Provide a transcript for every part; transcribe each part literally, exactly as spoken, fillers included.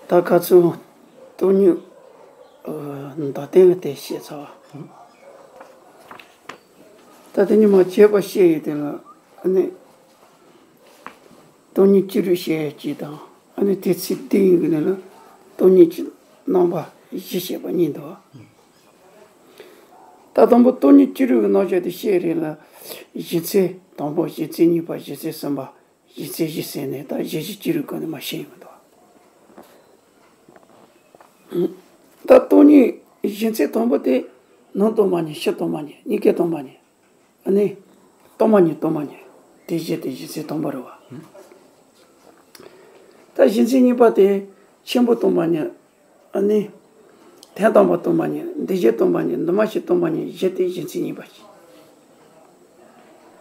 ད་ག་ཚོད་སྟོང་ཉིད་ཨ་མདོར་བསྟན་གྱི་དེ་བཤད་ཚར་བ། ད་དེ་ཉིན་མ་བྱས་པ་བཤད་ཡོད་དེ་ལ་ཨ་ནི། སྟོང་ཉིད་སྤྱི་རིགས་བཤད་ཡས་གཅིག་དང་ཨ་ནི་དེ་ཚིག་དེ་ཡིན་གྱི་ནི་ལ་སྟོང་ཉིད་ཀྱི་རྣམ་པ་བཞི་བཤད་པ་གཉིས་འདུག། ད་དང་པོ་སྟོང་ཉིད་སྤྱི་རིགས་ཀྱི་རྣམ་གཞག་དེ་བཤད་རེད་ལ། གཞི་མཚན་དང་པོ་གཞི་མཚན་གཉིས་པ་གཞི་མཚན་གསུམ་པ་གཞི་མཚན་བཞི་ཟེར་ནས་ད་གཞི་བཞི་སྤྱི་རིགས་སྒང་ནས་མ་བཤད་ཡོང་གི་འདུག། ད་སྟོང་ཉིད་གཞི་མཚན་དང་པོ་དེ་ནང་སྟོང་པ་ཉིད་ཕྱི་སྟོང་པ་ཉིད་གཉིས་ཀའི་སྟོང་པ་ཉིད། ཨ་ནི། སྟོང་པ་ཉིད་སྟོང་པ་ཉིད། དེ་བཞི་དེ་གཞི་མཚན་དང་པོ་རེད་བ། ད་གཞི་མཚན་གཉིས་པ་དེ་ཆེན་པོ་སྟོང་པ་ཉིད། ཨ་ནི། དོན་དམ་པ་སྟོང་པ་ཉིད་འདུས་བྱས་སྟོང་པ་ཉིད་འདུས་མ་བྱས་སྟོང་པ་ཉིད་བཞི་དེ་གཞི་མཚན་གཉིས་པ་ཞིག།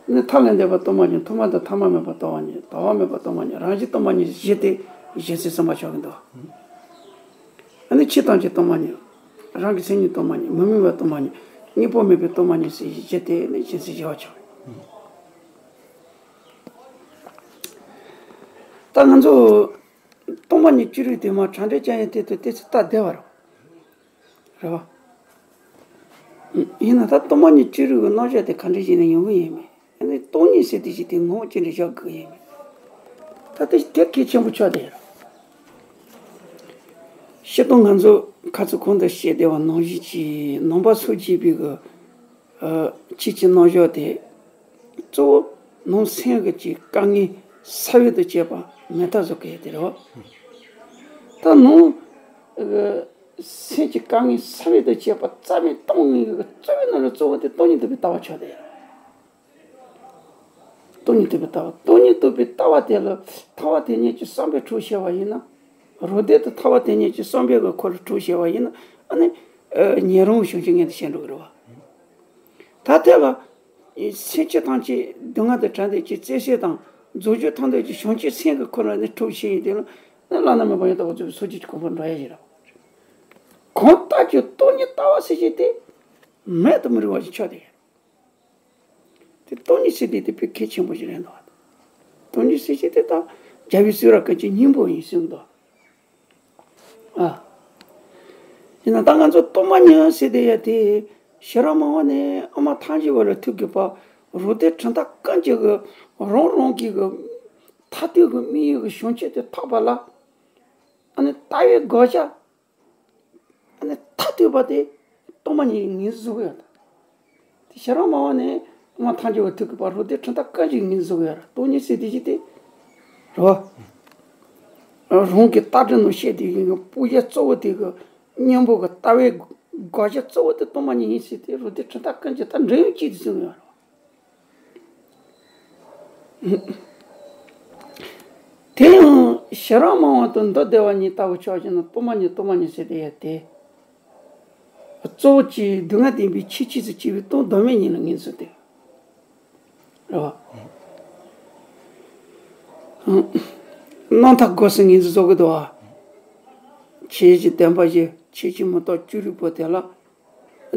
ཨ་ནི་མཐའ་ལས་འདས་པ་སྟོང་པ་ཉིད་ཐོག་མ་དང་ཐ་མ་མེད་པར་སྟོང་པ་ཉིད་དང་པོ་མེད་པ་སྟོང་པ་ཉིད་རང་བཞིན་སྟོང་པ་ཉིད་བཞི་དེ་གཞི་མཚན་གསུམ་པ་ཆགས་ཀྱི་འདུག། ཨ་ནི་ཕྱི་དང་ཕྱི་སྟོང་པ་ཉིད། རང་གི་མཚན་ཉིད་སྟོང་པ་ཉིད་མི་དམིགས་པ་སྟོང་པ་ཉིད་གཉིས་པོ་མེད་པའི་སྟོང་པ་ཉིད་ཟེར་བཞི་དེ་ནི་གཞི་མཚན་བཞི་པ་ཆགས། ད་ང་ཚོ་སྟོང་པ་ཉིད་སྤྱི་རིགས་དེ་མ་དྲང་འདྲེན་ཅན་ཡང་དེ་དུ་ཏེ་ཚེ་ལྟ་བདེ་བ་རེད། རེད་བ། ཡིན་ན་ད་སྟོང་པ་ཉིད་སྤྱི་རིགས་ཀྱི་རྣམ་གཞག་དེ་ག་འདྲ་ཞིག་ནས་ཡོང་གི་ཡིན་མིན། ཨ་ནི་སྟོང་ཉིད་ཟེར་དེ་ཞིག་དེ་ངོ་བོ་ཅི་འདྲ་བཞག་དགོས་ཡིན་མིན། ད་དེ་དེ་གལ་ཆེན་པོ་ཆགས་བསྡད་ཡོད། སྤྱིར་བཏང་ང་ཚོ་ཁ་ཚོ་གོང་དུ་བཤད་བསྡད་པ་ནང་བཞིན་གྱི་ནང་པ་སོགས་བྱས་པའི་གི་ཨ་ཆོས་ཀྱི་རྣམ་གཞག་དེ་གཙོ་བོ་ནང་སེམས་ཀྱི་དཀའ་ངལ་ས་བོན་དུ་བྱས་པ་མེ་སྟག་བཟོ་གི་ཡོད་དེ་རེད་བ། ད་ནང་ཨ་སེམས་ཀྱི་དཀའ་ངལ་ས་བོན་དུ་བྱས་པ་རྩ་བའི་སྟོང་ཉིད་ཀྱི་གཙོ་བོའི་ནང་ལ་གཙོ་བོ་དེ་སྟོང་ཉིད་རྟོགས་པའི་ལྟ་བ་ཆགས་བསྡད་ཡོད། སྟོང་ཉིད་རྟོགས་པའི་ལྟ་བ། སྟོང་ཉིད་རྟོགས་པའི་ལྟ་བ་དེ་ལ་ཐར་པ་དེ་ཉིད་ཀྱི་བསམ་པས་གྲོགས་བྱས་པ་ཡིན་ན། རོ་སྡེ་དང་ཐར་པ་དེ་ཉིད་ཀྱི་བསམ་པས་ཀྱི་འཁོར་ལ་གྲོགས་བྱས་པ་ཡིན་ན། ཨ་ནི། ཨ་ཉན་རང་བྱང་ཆུབ་མངོན་དུ་བྱེད་འགྲོ་གི་རེད་བ། ད་དེ་ལ། སེམས་ཅན་ཐམས་ཅད་སྡུག་བསྔལ་དང་བྲལ་འདོད་ཀྱི་བརྩེ་སེམས་དང་། རྫོགས་བྱང་ཐོབ་འདོད་ཀྱི་བྱང་ཆུབ་སེམས་ཀྱི་འཁོར་ལ་ནི་གྲོགས་བྱས་ཡིན་དེ་ལ། ནི་བླ་ན་མེད་པ་ཡང་དག་པར་རྫོགས་པའི་སངས་རྒྱས་ཀྱི་གོ་འཕང་འགྲོ་ཡ་ཞིག་རེད་བ། གང་ལྟར་ཀྱང་སྟོང་ཉིད་ལྟ་བ་ཟེར་བྱས་དེ། མེད་དུ་མི་རུང་བ་ཞིག་ཆགས་བསྡད་ཡོད། དེ་སྟོང་ཉིད་ཟེར་དེ་དེ་དཔེ་གལ་ཆེན་པོ་ཞིག་རེད་འདུག། སྟོང་ཉིད་ཟེར་ཅིག་དེ་དག་རྒྱལ་བའི་གསུང་རབ་ཀུན་གྱི་སྙིང་པོ་ཡིན་གསུངས་འདུག། ཨ། ཡིན་ན་ད་ང་ཚོ་སྟོང་པ་ཉིད་ཟེར་དེ་ཡ་དེ་ཤེས་རབ་སྨྲ་བ་ནས་ཨ་མ་ཐལ་འགྱུར་བ་ལ་ཐུག་གི་བར་རོ་སྡེ་གྲུབ་མཐའ་ཀུན་གྱི་གི་རང་རང་གི་གི་ཐར་འདོད་ཀྱི་དམིགས་ཡུལ་གྱི་བྱང་ཆུབ་དེ་ཐོབ་པ་ལ། ཨ་ནི་ལྟ་བའི་དགག་བྱ། ཨ་ནི་མཐར་ཐུག་པ་དེ་སྟོང་པ་ཉིད་ངོས་འཛིན་བཟོ་གི་ཡོད་ད། དེ་ཤེས་རབ་སྨྲ་བ་ནས་ཨ་མ་ཐལ་འགྱུར་བ་ཐུག་གི་བར་རོ་སྡེ་གྲུབ་མཐའ་ཀུན་གྱི་ངོས་འཛིན་བཟོ་གི་ཡོད་ར། སྟོང་ཉིད་ཟེར་དེ་ཅི་སྟེ། རེད་བ། རང་གི་ལྟ་གྲུབ་ནང་བཤད་དེ་ཡིན་ཡང་སྤུ་རྒྱལ་གཙོ་བོ་དེ་གི་སྙིང་པོ་གི་ལྟ་བའི་དགག་བྱ་གཙོ་བོ་དེ་སྟོང་པ་ཉིད་ཡིན་ཟེར་ཏེ་རོ་སྡེ་གྲུབ་མཐའ་ཀུན་གྱི་ད་འབྲེལ་ཡོད་གཅིག་ཏུ་བཟུང་གི་ཡོད་ར། དེ་ཡང་ཤེས་རབ་སྨྲ་བ་དང་མདོ་སྡེ་པ་གཉིས་ལྟ་བུ་ཆགས་ཀྱི་ན་སྟོང་པ་ཉིད་སྟོང་པ་ཉིད་ཟེར་དེ་ཡ་དེ། གཙོ་བོ་གཅིག་སྡུག་བསྔལ་བདེན་པའི་ཆོས་ཅིག་ཏུ་སྐྱེ་བའི་སྟོང་གདོད་མའི་ཉིད་ལ་ངོས་འཛིན་ཏེ། རེད་བ། རྣམ་ཐར་དགོས་ཟེར་ངོས་འཛིན་བཟོ་གི་འདུག་བ། ཆོས་ཀྱི་བདེན་པ་བཞི་ཆོས་ཀྱི་མུ་སྟེགས་བཅུ་རིག་པོ་དེ་ལ།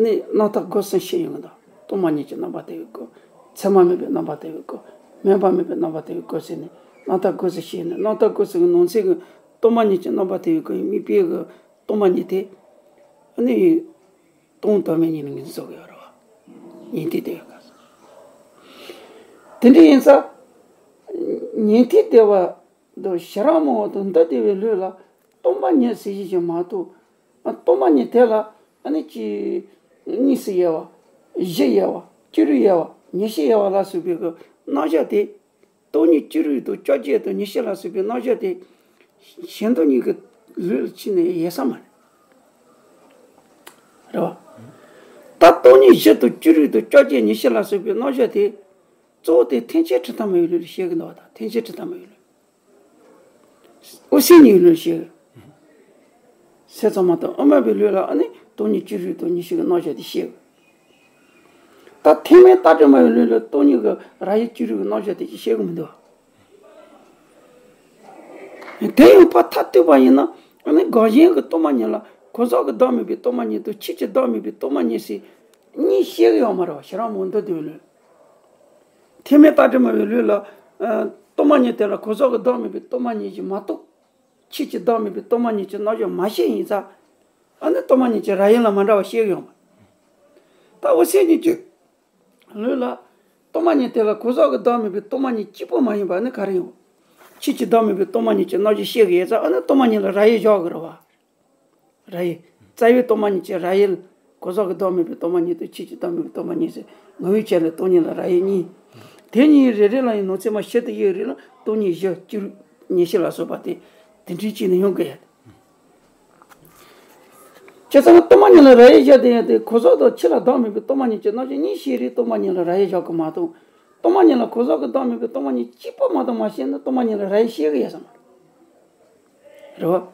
ནི་རྣམ་ཐར་དགོས་ཟེར་བཤད་ཡོང་གི་འདུག། སྟོང་པ་ཉིད་ཀྱི་རྣམ་པ་དེ་བའི་སྐོར། མཚན་མ་མེད་པའི་རྣམ་པ་དེ་བའི་སྐོར། མེད་པ་མེད་པའི་རྣམ་པ་དེ་བའི་སྐོར་ཟེར་ནས་རྣམ་ཐར་དགོས་ཟེར་བཤད་ནས་རྣམ་ཐར་དགོས་ཟེར་གྱི་ནང་ཚན་གྱི་སྟོང་པ་ཉིད་ཀྱི་རྣམ་པ་དེ་བའི་སྐོར་དམིགས་པའི་གི་སྟོང་པ་ཉིད་དེ། ནི་སྟོང་གདོད་མའི་ཉིད་ལ་ངོས་འཛིན་བཟོ་གི་ཡོད་རེད་བ། ཉན་ཐོས་སྡེ་པའི་སྐབས་སུ། དེ་འདྲ་ཡིན་ཙང་། ཉན་ཐོས་སྡེ་པ། དུ་ཤེས་རབ་སྨྲ་བ་དང་མདོ་སྡེ་པའི་ལུགས་ལ་སྟོང་པ་ཉིད་ཟེར་བཞིན་ཞིག་མ་གཏོགས། སྟོང་པ་ཉིད་དེ་ལ་ཨ་ནི་གཅིག་གཉིས་སུ་དབྱེ་བ། བཞི་དབྱེ་བ། བཅུ་དྲུག་དབྱེ་བ། ཉི་ཤུ་དབྱེ་བ་ལ་སོགས་པའི་གི་རྣམ་གཞག་དེ། སྟོང་ཉིད་བཅུ་དྲུག་དང་བཅོ་བརྒྱད་དང་ཉི་ཤུ་ལ་སོགས་པའི་རྣམ་གཞག་དེ། གཞན་དོན་གཉིས་ཀྱི་ལུགས་ལ་ཕྱིན་ནས་དབྱེ་ས་མ་རེད། རེད་བ། ད་སྟོང་ཉིད་བཞི་དང་བཅུ་དྲུག་དང་བཅོ་བརྒྱད་ཉི་ཤུ་ལ་སོགས་པའི་རྣམ་གཞག་དེ། གཙོ་བོ་དེ་ཐེག་ཆེན་ཁྲི་ཐའམ་པའི་ལུགས་ལ་བཤད་ཀྱི་འདུག་བ་དང་ཐེག་ཆེན་ཁྲི་ཐའམ་པའི་ལུགས། འོད་གསལ་གཉིས་ལུགས་ཤེས། སེམས་ཙམ་མ་དང་དབུ་མ་པའི་ལུགས་ལ་ཨ་ནི་སྟོང་ཉིད་བཅུ་དྲུག་དང་ཉི་ཤུ་གི་རྣམ་གཞག་དེ་ཤེས། ད་ཐེག་དམན་རྟ་དྲེལ་སྨྲ་བའི་ལུགས་ལ་སྟོང་ཉིད་ཀྱི་རང་བཞིན་བཅུ་དྲུག་གི་རྣམ་གཞག་དེ་ཅིག་ཤེས་ཀྱི་མི་འདུག། དེ་ཡང་ཕར་མཐར་གཏུགས་པ་ཡིན་ན་ཨ་ནི་དགག་གཞན་གྱི་སྟོང་པ་ཉིད་ལ་གང་ཟག་གི་བདག་མེད་པའི་སྟོང་པ་ཉིད་དང་ཆོས་ཀྱི་བདག་མེད་པའི་སྟོང་པ་ཉིད་ཟེར་གཉིས་བཤད་ཀྱི་ཡོད་མ་རེད་བ་ཤེས་རབ་སྨྲ་བ་མདོ་སྡེ་པའི་ལུགས། ཐེག་དམན་རྟ་དྲེལ་སྨྲ་བའི་ལུགས་ལ། ཨ། སྟོང་པ་ཉིད་དེ་ལ་གང་ཟག་གི་བདག་མེད་པའི་སྟོང་པ་ཉིད་ཅིག་མ་གཏོགས། ཆོས་ཀྱི་བདག་མེད་པའི་སྟོང་པ་ཉིད་ཀྱི་རྣམ་གཞག་མ་བཤད་ཡིན་ཙང་། ཨ་ནི་སྟོང་པ་ཉིད་ཀྱི་ར་ཡིག་ལ་མ་འདྲ་བ་བཤད་གི་ཡོང་བ། ད་འོད་གསལ་ཉིད་ཀྱི་ལུགས་ལ། སྟོང་པ་ཉིད་དེ་ལ་གོ་ས་གི་བདག་མེད་པའི་སྟོང་པ་ཉིད་གཅིག་པོ་མ་ཡིན་པ་ནི་ག་རེ་ཡིན། ཆོས་ཀྱི་བདག་མེད་པའི་སྟོང་པ་ཉིད་ཀྱི་རྣམ་གཞག་བཤད་གི་ཡོད་ཙང་། ཨ་ནི་སྟོང་པ་ཉིད་ལ་ར་ཡིག་བཞག་གི་རེད་བ། ར་ཡིག་རྩ་བའི་སྟོང་པ་ཉིད་ཀྱི་ར་ཡིག་གོ་ས་གི་བདག་མེད་པའི་སྟོང་པ་ཉིད་དང་ཆོས་ཀྱི་བདག་མེད་པའི་སྟོང་པ་ཉིད་ཟེར། ངོ་བོའི་ཆ་ལས་སྟོང་ཉིད་ལ་ར་ཡིག་གཉིས། དེ་གཉིས་རེ་རེ་ལ་ཡང་ནང་ཚན་མ་བཞི་དང་ཡིག་རིགས་ལ་སྟོང་ཉིད་བཞི་བཅུ་ཉི་ཤུ་ལ་སོགས་པ་སྟེ། དེ་འདྲའི་ཅིག་ནི་ཡོང་གི་ཡོད། བྱས་ཙང་སྟོང་པ་ཉིད་ལ་ར་ཡིག་བཞག་དེ་ཡང་དེ་གོ་ས་དང་ཆོས་ལ་བདག་མེད་པའི་སྟོང་པ་ཉིད་ཀྱི་རྣམ་གཞག་གཉིས་བཤད་རིང་སྟོང་པ་ཉིད་ལ་ར་ཡིག་བཞག་གི་མ་གཏོགས། སྟོང་པ་ཉིད་ལ་གོ་ས་གི་བདག་མེད་པའི་སྟོང་པ་ཉིད་གཅིག་པོ་མ་གཏོགས་མ་བཤད་ན་སྟོང་པ་ཉིད་ལ་ར་ཡིག་བཤད་གི་ཡོད་ས་མ་རེད། རེད་བ།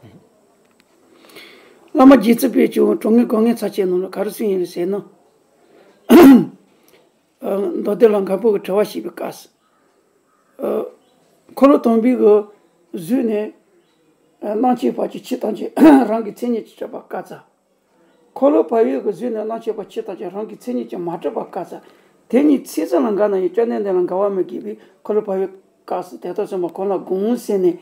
བླ་མ་རྗེ་བཙུན་པས་ཀྱང་གྲོང་ངེའི་དཀའ་ངལ་ཚར་ཆེན་ནང་ལ་ག་རེ་གསུངས་ཡིན་ཟེར་ན། མདོ་སྡེ་ལ་མགོན་པོ་གི་དྲི་བ་བཤད་པའི་སྐབས་སུ། འཁོར་ལོ་དམ་པའི་གི་གཟུགས་ནས་རྣམ་མཁྱེན་བར་གྱི་ཆོས་ཐམས་ཅད་རང་གི་མཚན་ཉིད་ཀྱིས་གྲུབ་པ་བཀག་ཚར། འཁོར་ལོ་བག་ཡོད་ཀྱི་གཟུགས་ནས་རྣམ་མཁྱེན་བར་ཆོས་ཐམས་ཅད་རང་གི་མཚན་ཉིད་ཀྱིས་མ་གྲུབ་པ་བཀག་ཚར། དེ་གཉིས་ཚིག་ཟིན་ལ་འགལ་ན་ཡང་བཅོམ་ལྡན་འདས་ལ་འགལ་བ་མི་འགལ་བས་འཁོར་ལོ་བག་ཡོད་བཀག་ཟེར། དེ་ལྟར་གསུངས་པ་གང་ལ་དགོངས་ཟེར་ནས།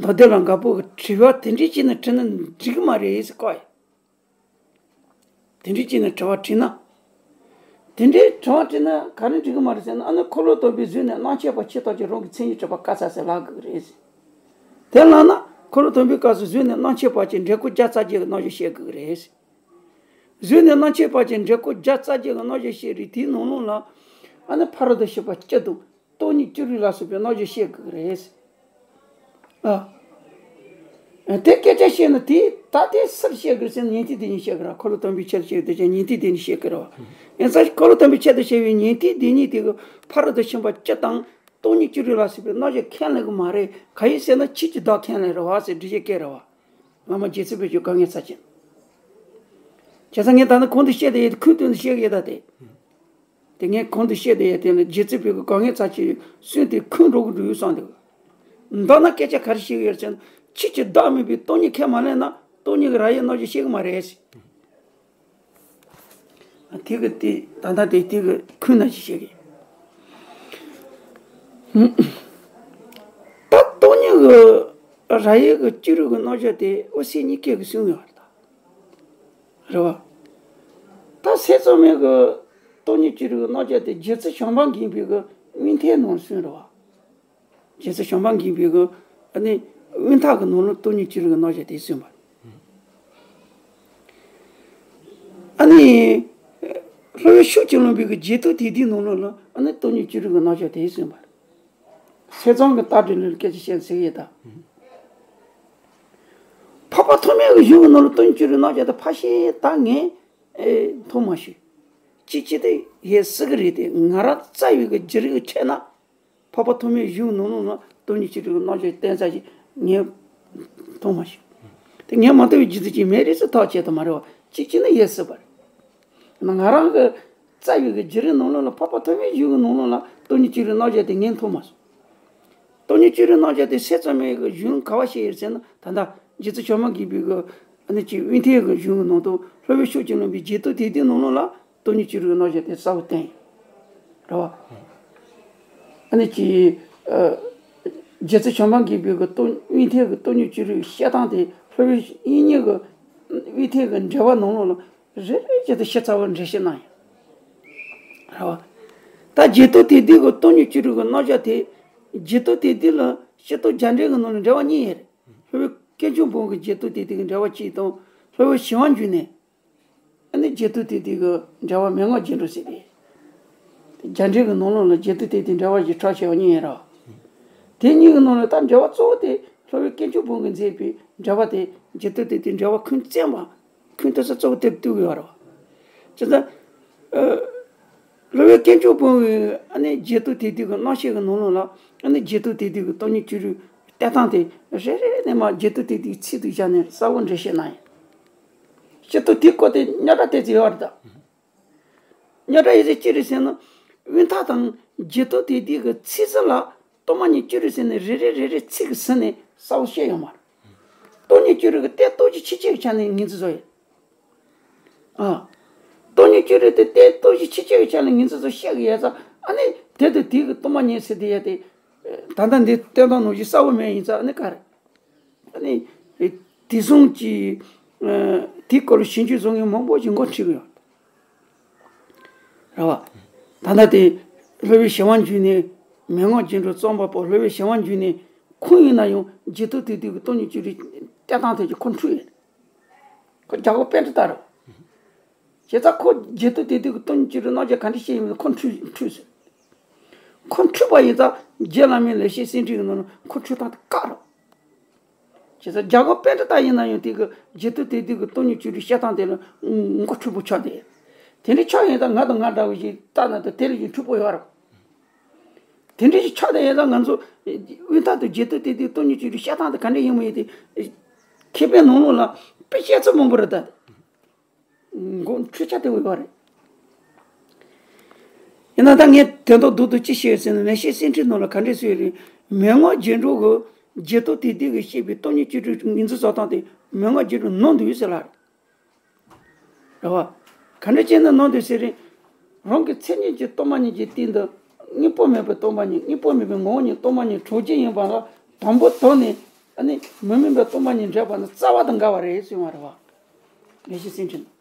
མདོ་སྡེ་ལ་མགོན་པོ་གི་དྲི་བ་དེ་འདྲའི་ཅིག་ནི་དྲིས་ན་འགྲིག་གི་མ་རེད་ཟེར་བཀག་ཡོད། དེ་འདྲའི་ཅིག་ནི་དྲི་བ་དྲིས་ན། དེ་འདྲའི་དྲི་བ་དྲིས་ན་ག་རེ་འགྲིག་གི་མ་རེད་ཟེར་ན། ཨ་ནི་འཁོར་ལོ་དམ་པའི་གཟུགས་ནས་རྣམ་མཁྱེན་བར་ཆོས་ཐམས་ཅད་རང་གི་མཚན་ཉིད་གྲུབ་པ་བཀག་ཚར་ཟེར་ལབ་དགོས་ཀྱི་རེད་ཟེར། དེ་ལབ་ན་འཁོར་ལོ་དམ་པའི་སྐབས་སུ་གཟུགས་ནས་རྣམ་མཁྱེན་བར་གྱི་འབྲས་བུ་བརྒྱ་རྩ་བརྒྱད་ཀྱི་རྣམ་གཞག་བཤད་དགོས་ཀྱི་རེད་ཟེར། གཟུགས་ནས་རྣམ་མཁྱེན་བར་གྱི་འབྲས་བུ་བརྒྱ་རྩ་བརྒྱད་ཀྱི་རྣམ་གཞག་བཤད་རིང་དེའི་ནང་ལོགས་ལ། ཨ་ནི་ཕ་རོལ་ཏུ་ཕྱིན་པ་བཅུ་དང་སྟོང་ཉིད་བཅུ་དྲུག་ལ་སོགས་པའི་རྣམ་གཞག་བཤད་དགོས་ཀྱི་རེད། ཨ། དེ་སྐད་ཆ་བཤད་ན་དེ་ད་དེ་སུར་བཤད་དགོས་ཟེར་ན་ཉན་ཐོས་སྡེ་གཉིས་བཤད་དགོས་ར། འཁོར་ལོ་དམ་པའི་ཆེད་དུ་བཤད་དེ་ཉན་ཐོས་སྡེ་གཉིས་བཤད་དགོས་ར། ཡིན་ཙང་འཁོར་ལོ་དམ་པའི་ཆེད་དུ་བཤད་པའི་ཉན་ཐོས་སྡེ་གཉིས་དེ་གི་ཕ་རོལ་ཏུ་ཕྱིན་པ་བཅུ་དང་སྟོང་ཉིད་བཅུ་དྲུག་ལ་སོགས་པའི་རྣམ་གཞག་ཁས་ལེན་གི་མ་རེད། ག་ཡིན་ཟེར་ན་ཆོས་ཀྱི་བདག་ཁས་ལེན་རེད་བ་ཟེར་འགྲེལ་བཤད་བཀལ་ར་བ། བླ་མ་རྗེ་བཙུན་པས་ཀྱང་དཀའ་ངལ་ཚར་ཆེན། བྱས་ཙང་ངས་ད་ནི་གོང་དུ་བཤད་དེ་ཡོད་དེ་ཁུངས་སྟོན་དུ་བཤད་གི་ཡོད་ད་དེ། དེ་ངས་གོང་དུ་བཤད་དེ་ཡོད་དེ་ལ་རྗེ་བཙུན་པས་ཀྱང་དཀའ་ངལ་ཚར་ཆེན་གསུངས་ཏེ་ཁུངས་འགྲོ་གི་འགྲོ་ཡོད་བསམ་འདུག་མདོར་ན་སྐད་ཆ་ག་རེ་བཤད་གི་ཡོད་ཟེར་ན། ཆོས་ཀྱི་བདག་མེད་པའི་སྟོང་ཉིད་ཁས་མ་ལེན་ན་སྟོང་ཉིད་ཀྱི་ར་ཡིག་རྣམ་གཞག་བཤད་གི་མ་རེད་ཟེར། དེ་གི་དེ་ད་ལྟ་དེ་དེ་གི་ཁུངས་ན་ཞིག་བཤད་གི། ད་སྟོང་ཉིད་ཀྱི་ར་ཡིག་གི་བཅུ་དྲུག་གི་རྣམ་གཞག་དེ་འོད་གསལ་གཉིས་ཀས་གི་གསུངས་ཡོད་རེད་ད། རེད་བ། ད་སེམས་ཙམ་མེད་གི་སྟོང་ཉིད་བཅུ་དྲུག་གི་རྣམ་གཞག་དེ་རྗེ་བཙུན་བྱམས་པ་མགོན་པོས་གི་དབུས་མཐའི་ནང་གསུངས་རེད་བ། རྗེ་བཙུན་བྱམས་པ་མགོན་པོས་གི་ཨ་ནི་དབུས་མཐའ་གི་ནང་ལ་སྟོང་ཉིད་བཅུ་དྲུག་གི་རྣམ་གཞག་དེ་གསུངས་པ། ཨ་ནི། ལྷོ་བོད་ཕྱོགས་ཀྱི་ལུང་པའི་གི་རྗེ་བཙུན་དེ་དེའི་ནང་ལོགས་ལ་ཨ་ནི་སྟོང་ཉིད་བཅུ་དྲུག་གི་རྣམ་གཞག་དེ་གསུངས་པ། སེམས་ཙམ་གྱི་ལྟ་གྲུབ་ལ་སྐད་ཆ་བཤད་ཟེར་གི་ཡོད་ད། འཕགས་པ་ཐོགས་མེད་ཀྱི་གཞུང་གི་ནང་ལ་སྟོང་ཉིད་བཅུ་དྲུག་རྣམ་གཞག་དེ་ཕལ་ཆེར་ད་ངས་ཨེ་མཐོང་མ་བྱུང་། གཅིག་གཅིག་དེ་ཡོད་སྲིད་གི་རེད་དེ། ང་རང་རྩ་བའི་གི་རྒྱུད་རིག་གི་ཁྲོད་ན། འཕགས་པ་ཐོགས་མེད་གཞུང་ནང་ལོགས་ན་སྟོང་ཉིད་བཅུ་དྲུག་གི་རྣམ་གཞག་བསྟན་ས་ཞིག་ངས་མཐོང་མ་བྱུང་། དེ་ངས་མ་མཐོང་བའི་རྒྱུ་མཚན་ཅིག་མེད་རེད་ཟེར་ཐག་བཅད་ཐུབ་མ་རེད་བ། གཅིག་གཅིག་ནི་ཡོད་སྲིད་པ་རེད། ང་རང་གི་རྩ་བའི་གི་རྒྱུད་རིག་ནང་ལོགས་ལ་འཕགས་པ་ཐོགས་མེད་གཞུང་གི་ནང་ལོགས་ལ་སྟོང་ཉིད་བཅུ་དྲུག་རྣམ་གཞག་དེ་ངས་མཐོང་མ་སོང་། སྟོང་ཉིད་བཅུ་དྲུག་རྣམ་གཞག་དེ་སེམས་ཙམ་མེད་གི་གཞུང་ག་བ་བཤད་ཡོད་ཟེར་ན། ད་ལྟ་རྗེ་བཙུན་བྱམས་པ་མགོན་པོའི་གི་ཨ་ནི་ཅིག་དབུས་མཐའི་གི་གཞུང་གི་ནང་དུ་ལྷོ་བོད་ཕྱོགས་ཀྱི་ལུང་པའི་རྗེ་བཙུན་དེ་དེའི་ནང་ལོགས་ལ་སྟོང་ཉིད་བཅུ་དྲུག་རྣམ་གཞག་དེ་གསལ་པོ་བསྟན་ཡོད་རེད་བ། ཨ་ནི་ཅིག་ཨ། རྗེ་བཙུན་བྱམས་པ་མགོན་པོའི་གི་སྟོང་དབུས་མཐའི་གི་སྟོང་ཉིད་བཅུ་དྲུག་བཤད་སྟངས་དེ་ལྷོ་བོད་དབྱིན་གཉིས་གི་དབུས་མཐའི་གི་འགྲེལ་པ་ནང་ལོགས་ལ་རེ་རེ་བཞིན་དུ་ཞིབ་ཚགས་པོ་འགྲེལ་བཤད་གནང་ཡོད་རེད་བ། ད་རྗེ་བཙུན་དེ་དེའི་གི་སྟོང་ཉིད་བཅུ་དྲུག་གི་རྣམ་གཞག་དེ། རྗེ་བཙུན་དེ་དེ་ལ་སྤྱིར་བཏང་རྒྱ་འགྲེལ་གི་ནང་ལ་འགྲེལ་པ་གཉིས་ཡོད་རེད། ལྷོ་བོད་དཀོན་མཆོག་འབུམ་གྱི་རྗེ་བཙུན་དེ་དེ་གི་འགྲེལ་པ་གཅིག་དང་། ལྷོ་བོད་ཞི་བ་འབྱུང་གནས། ཨ་ནི་རྗེ་བཙུན་དེ་དེ་གི་འགྲེལ་པ་མན་ངག་རྒྱན་དྲུག་ཟེར་ཏེ། རྒྱ་འགྲེལ་གི་ནང་ལོགས་ལ་རྗེ་བཙུན་དེ་དེ་འགྲེལ་པ་བཞི་ཕྲ་ཕྱེ་བ་གཉིས་ཡོད་རེད་བ། དེ་གཉིས་ཀྱི་ནང་ལ་ད་འགྲེལ་པ་གཙོ་བོ་དེ་ལྷོ་བོད་དཀོན་མཆོག་འབུམ་གྱིས་མཛད་པའི་འགྲེལ་པ་དེ་རྗེ་བཙུན་དེ་དེ་འགྲེལ་པ་ཁུངས་བཙན་པ། ཁུངས་གཏུགས་ས་གཙོ་བོ་དེར་གཏུགས་ཡོད་རེད་བ། བྱས་ཙང་། ཨ། ལྷོ་བོད་དཀོན་མཆོག་འབུམ་གྱི་ཨ་ནི་རྗེ་བཙུན་དེ་དེ་གི་རྣམ་བཤད་ཀྱི་ནང་ལོགས་ལ་ཨ་ནི་རྗེ་བཙུན་དེ་དེ་གི་སྟོང་ཉིད་བཅུ་དྲུག་བསྟན་སྟངས་དེ་རེ་རེ་ནས་མར་རྗེ་བཙུན་དེ་དེའི་ཚིག་ཏུ་བཞག་ནས་གསལ་པོ་འགྲེལ་བཤད་གནང་ཡོད། སྤྱིར་བཏང་དེའི་སྐོར་དེ་རྙོག་དྲ་ཏོག་ཙམ་ཡོད་རེད་ད། རྙོག་དྲ་ཡོད་ཚད་ཅི་རེད་ཟེར་ན། དབུས་མཐའ་དང་རྗེ་བཙུན་དེ་དེ་གི་ཚིག་ཟུར་ལ་སྟོང་པ་ཉིད་བཅུ་དྲུག་ཟེར་ནས་རེ་རེ་རེ་རེ་ཚིག་གིས་ཟིན་ནས་གསལ་པོ་བཤད་ཡོད་མ་རེད། སྟོང་ཉིད་བཅུ་དྲུག་གི་དེ་སྟོང་གཞི་ཆོས་ཅན་གྱི་ཆ་ནས་ངོས་འཛིན་བཟོ་ཡོད། ཨ། སྟོང་ཉིད་བཅུ་དྲུག་དེ་དེ་སྟོང་གཞི་ཆོས་ཅན་གྱི་ཆ་ནས་ངོས་འཛིན་བཟོ་བཤད་གི་ཡོད་ཙང་། ཨ་ནི་དེ་དང་དེ་གི་སྟོང་པ་ཉིད་ཟེར་དེ་ཡོད་དེ། ད་ལྟ་འདི་བསྟན་སྟངས་ནང་བཞིན་གསལ་པོ་མེད་ཡིན་ཙང་། ཨ་ནི་ག་རེ། ཨ་ནི་དེ་གསུམ་གྱི་ཨ་དེའི་སྐོར་ལ་ཞིབ་འཇུག་བཟོ་མཁན་མང་པོ་ཞིག་འགོ་ཁྲིད་ཀྱི་ཡོད་རེད་བ། ད་ལྟ་དེ་སློབ་དཔོན་ཞི་བ་འབྱུང་གནས། མན་ངག་རྒྱན་དྲུག་རྩོམ་པ་པོ་སློབ་དཔོན་ཞི་བ་འབྱུང་གནས་ཁོང་ཡིན་ན་ཡང་རྗེ་བཙུན་དེ་དུས་ཀྱི་སྟོང་ཉིད་བཅུ་དྲུག་བཤད་སྟངས་དེ་ཀྱི་ཁོ་འཁྲུལ་ཡོད། ཁོ་རྒྱ་གར་པཎྜི་ཏ་རེད། བྱས་ཙང་ཁོ་རྗེ་བཙུན་དེ་དུས་ཀྱི་སྟོང་ཉིད་བཅུ་དྲུག་རྣམ་འབྱེད་ག་འདྲ་བཤད་ཡིན་མིན་ཁོ་འཁྲུལ་འཁྲུལ་ཟེར། ཁོ་འཁྲུལ་པ་ཡིན་ཙང་རྗེ་བླ་མའི་ལེགས་བཤད་གསེར་ཕྲེང་གི་ནང་ན་ཁོ་འཁྲུལ་སྟངས་དེ་བཀག་རོགས། བྱས་ཙང་རྒྱ་གར་པཎྜི་ཏ་ཡིན་ན་ཡང་དེ་གི་རྗེ་བཙུན་དེ་དུས་ཀྱི་སྟོང་ཉིད་བཅུ་དྲུག་བཤད་སྟངས་དེ་ལ་མགོ་འཁྲུལ་པོ་ཆགས་ཏེ། དེ་འདྲ་ཆགས་ཡིན་ཙང་ང་དང་ང་འདྲ་བོ་ཞིག་ལྟ་ན་ད་དེ་ལས་ཀྱང་འཁྲུལ་པོ་ཡོད་རེད། དེ་འདྲ་ཞིག་ཆགས་བསྡད་ཡོད་ཙང་ང་ཚོ་དབུས་མཐའ་དང་རྗེ་བཙུན་དེ་དུས་སྟོང་ཉིད་བཅུ་དྲུག་བཤད་སྟངས་དེ་ག་འདྲ་ཡིན་མིན་དེ་མཁས་པའི་ནང་ལོགས་ལ་དཔེ་བཤད་ཚུལ་མང་པོ་རེད་ད། མགོ་འཁྲུལ་ཆ་དེ་ཡོད་རེད། ཡིན་ན་ད་ངས་དོན་དག་རྡོག་རྡོག་ཅི་བཤད་ཟེར་ན་ལེགས་བཤད་གསེར་ཕྲེང་ནང་ལ་ག་འདྲ་གསུངས་ཡོད་རེད། མན་ངག་རྒྱན་དྲུག་གི་རྗེ་བཙུན་དེ་དུས་ཀྱི་བཤད་པའི་སྟོང་ཉིད་བཅུ་དྲུག་ངོས་འཛིན་བཟོ་སྟངས་དེ་མན་ངག་རྒྱན་དྲུག་ནང་དུ་ཡོད་ཟེར་ལ། རེད་བ། ག་འདྲ་བྱས་ན་ནང་དུ་ཟེར་རེད། རང་གི་མཚན་ཉིད་ཀྱི་སྟོང་པ་ཉིད་ཀྱི་སྟེང་དུ་དངོས་པོ་མེད་པའི་སྟོང་པ་ཉིད། དངོས་པོ་མེད་པའི་ངོ་བོ་ཉིད་སྟོང་པ་ཉིད་གྲོལ་རྒྱུ་ཡིན་པ་ལ་དང་པོ་དོན་ནི་ཨ་ནི་མི་དམིགས་པའི་སྟོང་པ་ཉིད་འདྲེས་པ་ནི་རྩ་བ་དང་འགལ་བ་རེད་གསུངས་པ་རེད་བ། ལེགས་བཤད་གསེར་ཕྲེང་།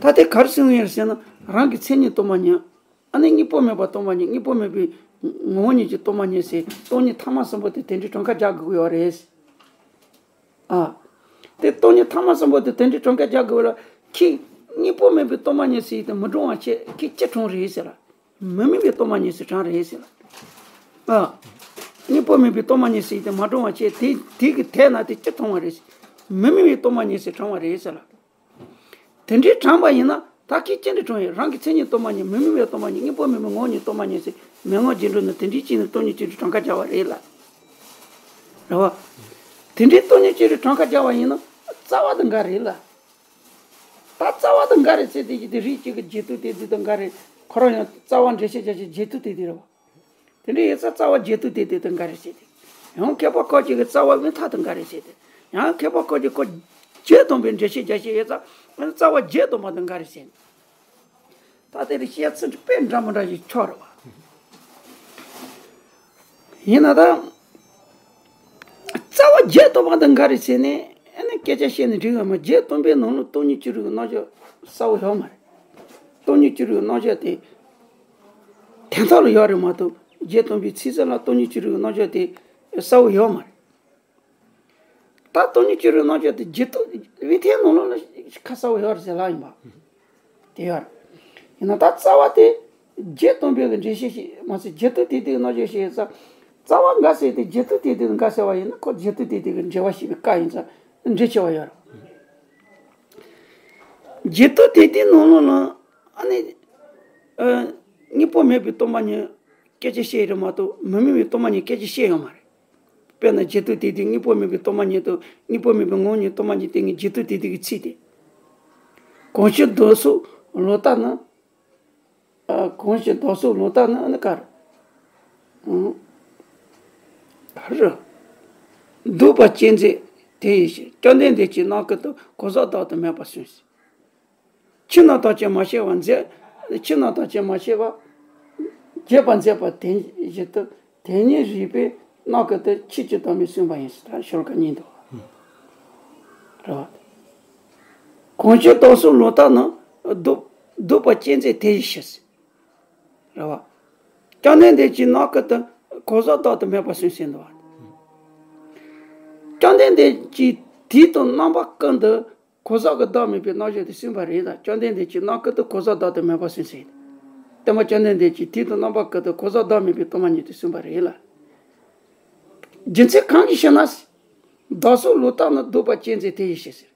ད་དེ་ག་རེ་གསུངས་ཡོད་ཟེར་ན་རང་གི་མཚན་ཉིད་སྟོང་པ་ཉིད། ཨ་ནི་དངོས་པོ་མེད་པ་སྟོང་པ་ཉིད། དངོས་པོ་མེད་པའི་ངོ་བོ་ཉིད་ཀྱི་སྟོང་པ་ཉིད་ཟེར་སྟོང་ཉིད་ཐ་མ་གསུམ་པོ་དེ་དེ་འདྲའི་གྲངས་ཀ་རྒྱག་དགོས་ཀྱི་ཡོད་རེད། ཨ། དེ་སྟོང་ཉིད་ཐ་མ་གསུམ་པོ་དེ་དེ་འདྲའི་གྲངས་ཀ་རྒྱག་དགོས་ལ། ཁྱེད་དངོས་པོ་མེད་པའི་སྟོང་པ་ཉིད་ཟེར་དེ་མི་གྲུང་བ་བྱས། ཁྱེད་ཅི་གྲུང་རེད་ཟེར་ལ། མི་དམིགས་པའི་སྟོང་པ་ཉིད་ཟེར་གྲུང་རེད་ཟེར་ལ། ཨ། དངོས་པོ་མེད་པའི་སྟོང་པ་ཉིད་ཟེར་དེ་མ་གྲུང་བ་བྱས། དེ་དེ་གི་དེ་ན་དེ་ཅི་གྲུང་བ་རེད་ཟེར། མི་དམིགས་པའི་སྟོང་པ་ཉིད་ཟེར་གྲུང་བ་རེད་ཟེར་ལ། དེ་འདྲའི་གྲུང་པ་ཡིན་ན་ད་ཁྱེད་ཅི་འདྲ་གྲུང་ཡོད། རང་གི་མཚན་ཉིད་སྟོང་པ་ཉིད། མི་དམིགས་པའི་སྟོང་པ་ཉིད། དངོས་པོ་མེད་པའི་ངོ་བོ་ཉིད་སྟོང་པ་ཉིད་ཟེར་མན་ངག་རྒྱན་དྲུག་ནི་དེ་འདྲའི་ཅི་ནི་སྟོང་ཉིད་ཅི་འདྲའི་གྲངས་ཀ་རྒྱག་པ་རེད་ལ། རེད་བ། དེ་འདྲའི་སྟོང་ཉིད་ཅི་འདྲའི་གྲངས་ཀ་རྒྱག་པ་ཡིན་ན་རྩ་བ་དང་འགལ་རེད་ལ། ད་རྩ་བ་དང་འགལ་རེད་ཟེར་དེ་ཅི་དེ་རིགས་གཅིག་གི་རྗེ་བཙུན་དེ་དེ་དང་འགལ་རེད། ཁོ་རང་ཡང་རྩ་བ་འགྲེལ་བཤད་རྒྱག་ཆེད་རྗེ་བཙུན་དེ་དེ་རེད་བ། དེ་འདྲ་ཡོད་ཙང་རྩ་བ་རྗེ་བཙུན་དེ་དེ་དང་འགལ་རེད་ཟེར་ཏེ། ཡང་མཁས་པ་ཁོ་ཅིག་གིས་རྩ་བ་དབུས་མཐའ་དང་འགལ་རེད་ཟེར་ཏེ། ཡང་མཁས་པ་ཁོ་ཅིག་ཁོ་རྗེ་སྟོན་པའི་འགྲེལ་བཤད་རྒྱག་ཆེད་ཡོད་ཙང་རྩ་བ་རྗེ་སྟོན་པ་དང་འགལ་རེད་ཟེར། ད་དེ་རིགས་བཤད་ཚུལ་དཔེ་འདྲ་མི་འདྲ་ཞིག་ཆགས་རེད་བ། ཡིན་ན་ད་རྩ་བ་རྗེ་སྟོན་པ་དང་འགལ་རེད་ཟེར་ནས་ཨ་ནི་སྐད་ཆ་བཤད་ནས་འགྲིག་གི་མ། རྗེ་སྟོན་པའི་ནང་ལ་སྟོང་ཉིད་བཅུ་དྲུག་གི་རྣམ་གཞག་གསལ་བོ་ཡོད་མ་རེད། སྟོང་ཉིད་བཅུ་དྲུག་གི་རྣམ་གཞག་དེ་དོན་དག་ལ་ཡོད་རེད་མ་གཏོགས། རྗེ་སྟོན་པའི་ཚིག་གསལ་ལ་སྟོང་ཉིད་བཅུ་དྲུག་གི་རྣམ་གཞག་དེ་གསལ་བོ་ཡོད་མ་རེད། ད་སྟོང་ཉིད་བཅུ་དྲུག་གི་རྣམ་གཞག་དེ་རྗེ་བཙུན་དབུས་མཐའི་ནང་ལོགས་ལ་ཁ་གསལ་བོ་ཡོད་རེད་ཟེར་ལབ་ཡིན་པ། དེ་ཡོད་རེད། ཡིན་ན་ད་རྩ་བ་དེ་རྗེ་སྟོན་པའི་གི་འགྲེལ་བཤད་ཞིག་མ་ཟད་རྗེ་བཙུན་དེ་དེའི་རྣམ་གཞག་ཞིག་ཡོད་ཙང་། རྩ་བ་འགལ་ཟེར་དེ་རྗེ་བཙུན་དེ་དེ་འགལ་ཟེར་བ་ཡིན་ན་ཁོ་རྗེ་བཙུན་དེ་དེ་གི་འགྲེལ་བ་ཞིག་གི་བཀའ་ཡིན་ཙང་འགྲེལ་ཆེ་བ་ཡོད་རེད། རྗེ་བཙུན་དེ་དེའི་ནང་ལོགས་ལ་ཨ་ནི་ཨ་དངོས་པོ་མེད་པའི་སྟོང་པ་ཉིད་སྐད་ཆ་བཤད་ཡོད་རེད་མ་གཏོགས་མི་དམིགས་པའི་སྟོང་པ་ཉིད་སྐད་ཆ་བཤད་ཡོད་མ་རེད། དཔེར་ན་རྗེ་བཙུན་དེ་དེ་དངོས་པོ་མེད་པའི་སྟོང་པ་ཉིད་དང་དངོས་པོ་མེད་པའི་ངོ་བོ་ཉིད་སྟོང་པ་ཉིད་དེ་ངའི་རྗེ་བཙུན་དེ་དེ་གི་ཚིག་དེ། གང་ཕྱིར་བདག་སོགས་ལོག་ལྟ་ན། ཨ། གང་ཕྱིར་བདག་སོགས་ལོག་ལྟ་ན་ཨ་ནི་ག་རེ། ཨང་། ག་རེ། འདོད་པ་ཅན་མཛད་དེ་ཡི་ཕྱིར། བཅོམ་ལྡན་འདས་ཀྱིས་རྣམ་ཀུན་ཏུ་གང་ཟག་བདག་ཏུ་མེད་པར་གསུངས་ཤིང་། ཕྱིར་ན་བདག་ཀྱང་མ་སྐྱེས་པ་མཛད། ཕྱིར་ན་བདག་ཀྱང་མ་སྐྱེས་པ་བསྐྱེད་པར་མཛད་པ་དེ་བཞིན་དུ་དེ་ཉིད་རིགས་པས་རྣམ་ཀུན་ཏུ་ཆོས་ཀྱི་བདག་མེད་གསུངས་པ་ཡིན་ཟེར། ད་ཤོ་ལོ་ཀ་གཉིས་འདུག་རེད་བ། གང་ཕྱིར་བདག་སོགས་ལོག་ལྟ་ན། འདོད་འདོད་པ་ཅན་མཛད་དེ་ཡི་ཕྱིར་ཟེར། རེད་བ། བཅོམ་ལྡན་འདས་ཀྱིས་རྣམ་ཀུན་ཏུ་གང་ཟག་བདག་ཏུ་མེད་པར་གསུངས་ཟེར་འདུག་བ། བཅོམ་ལྡན་འདས་ཀྱིས་དུས་དང་རྣམ་པ་ཀུན་ཏུ་གང་ཟག་གི་བདག་མེད་པའི་རྣམ་གཞག་དེ་གསུངས་པ་རེད་ལ། བཅོམ་ལྡན་འདས་ཀྱིས་རྣམ་ཀུན་ཏུ་གང་ཟག་བདག་ཏུ་མེད་པར་གསུངས་ཟེར། སྟོན་པ་བཅོམ་ལྡན་འདས་ཀྱིས་དུས་དང་རྣམ་པ་ཀུན་ཏུ་གང་ཟག་བདག་མེད་པའི་སྟོང་པ་ཉིད་དེ་གསུངས་པ་རེད་ལ། རྒྱུ་མཚན་གང་གིས་ཞེ་ན། བདག་སོགས་ལོག་ལྟ་ན། འདོད་པ་ཅན་མཛད་དེ་ཡི་ཕྱིར་ཟེར།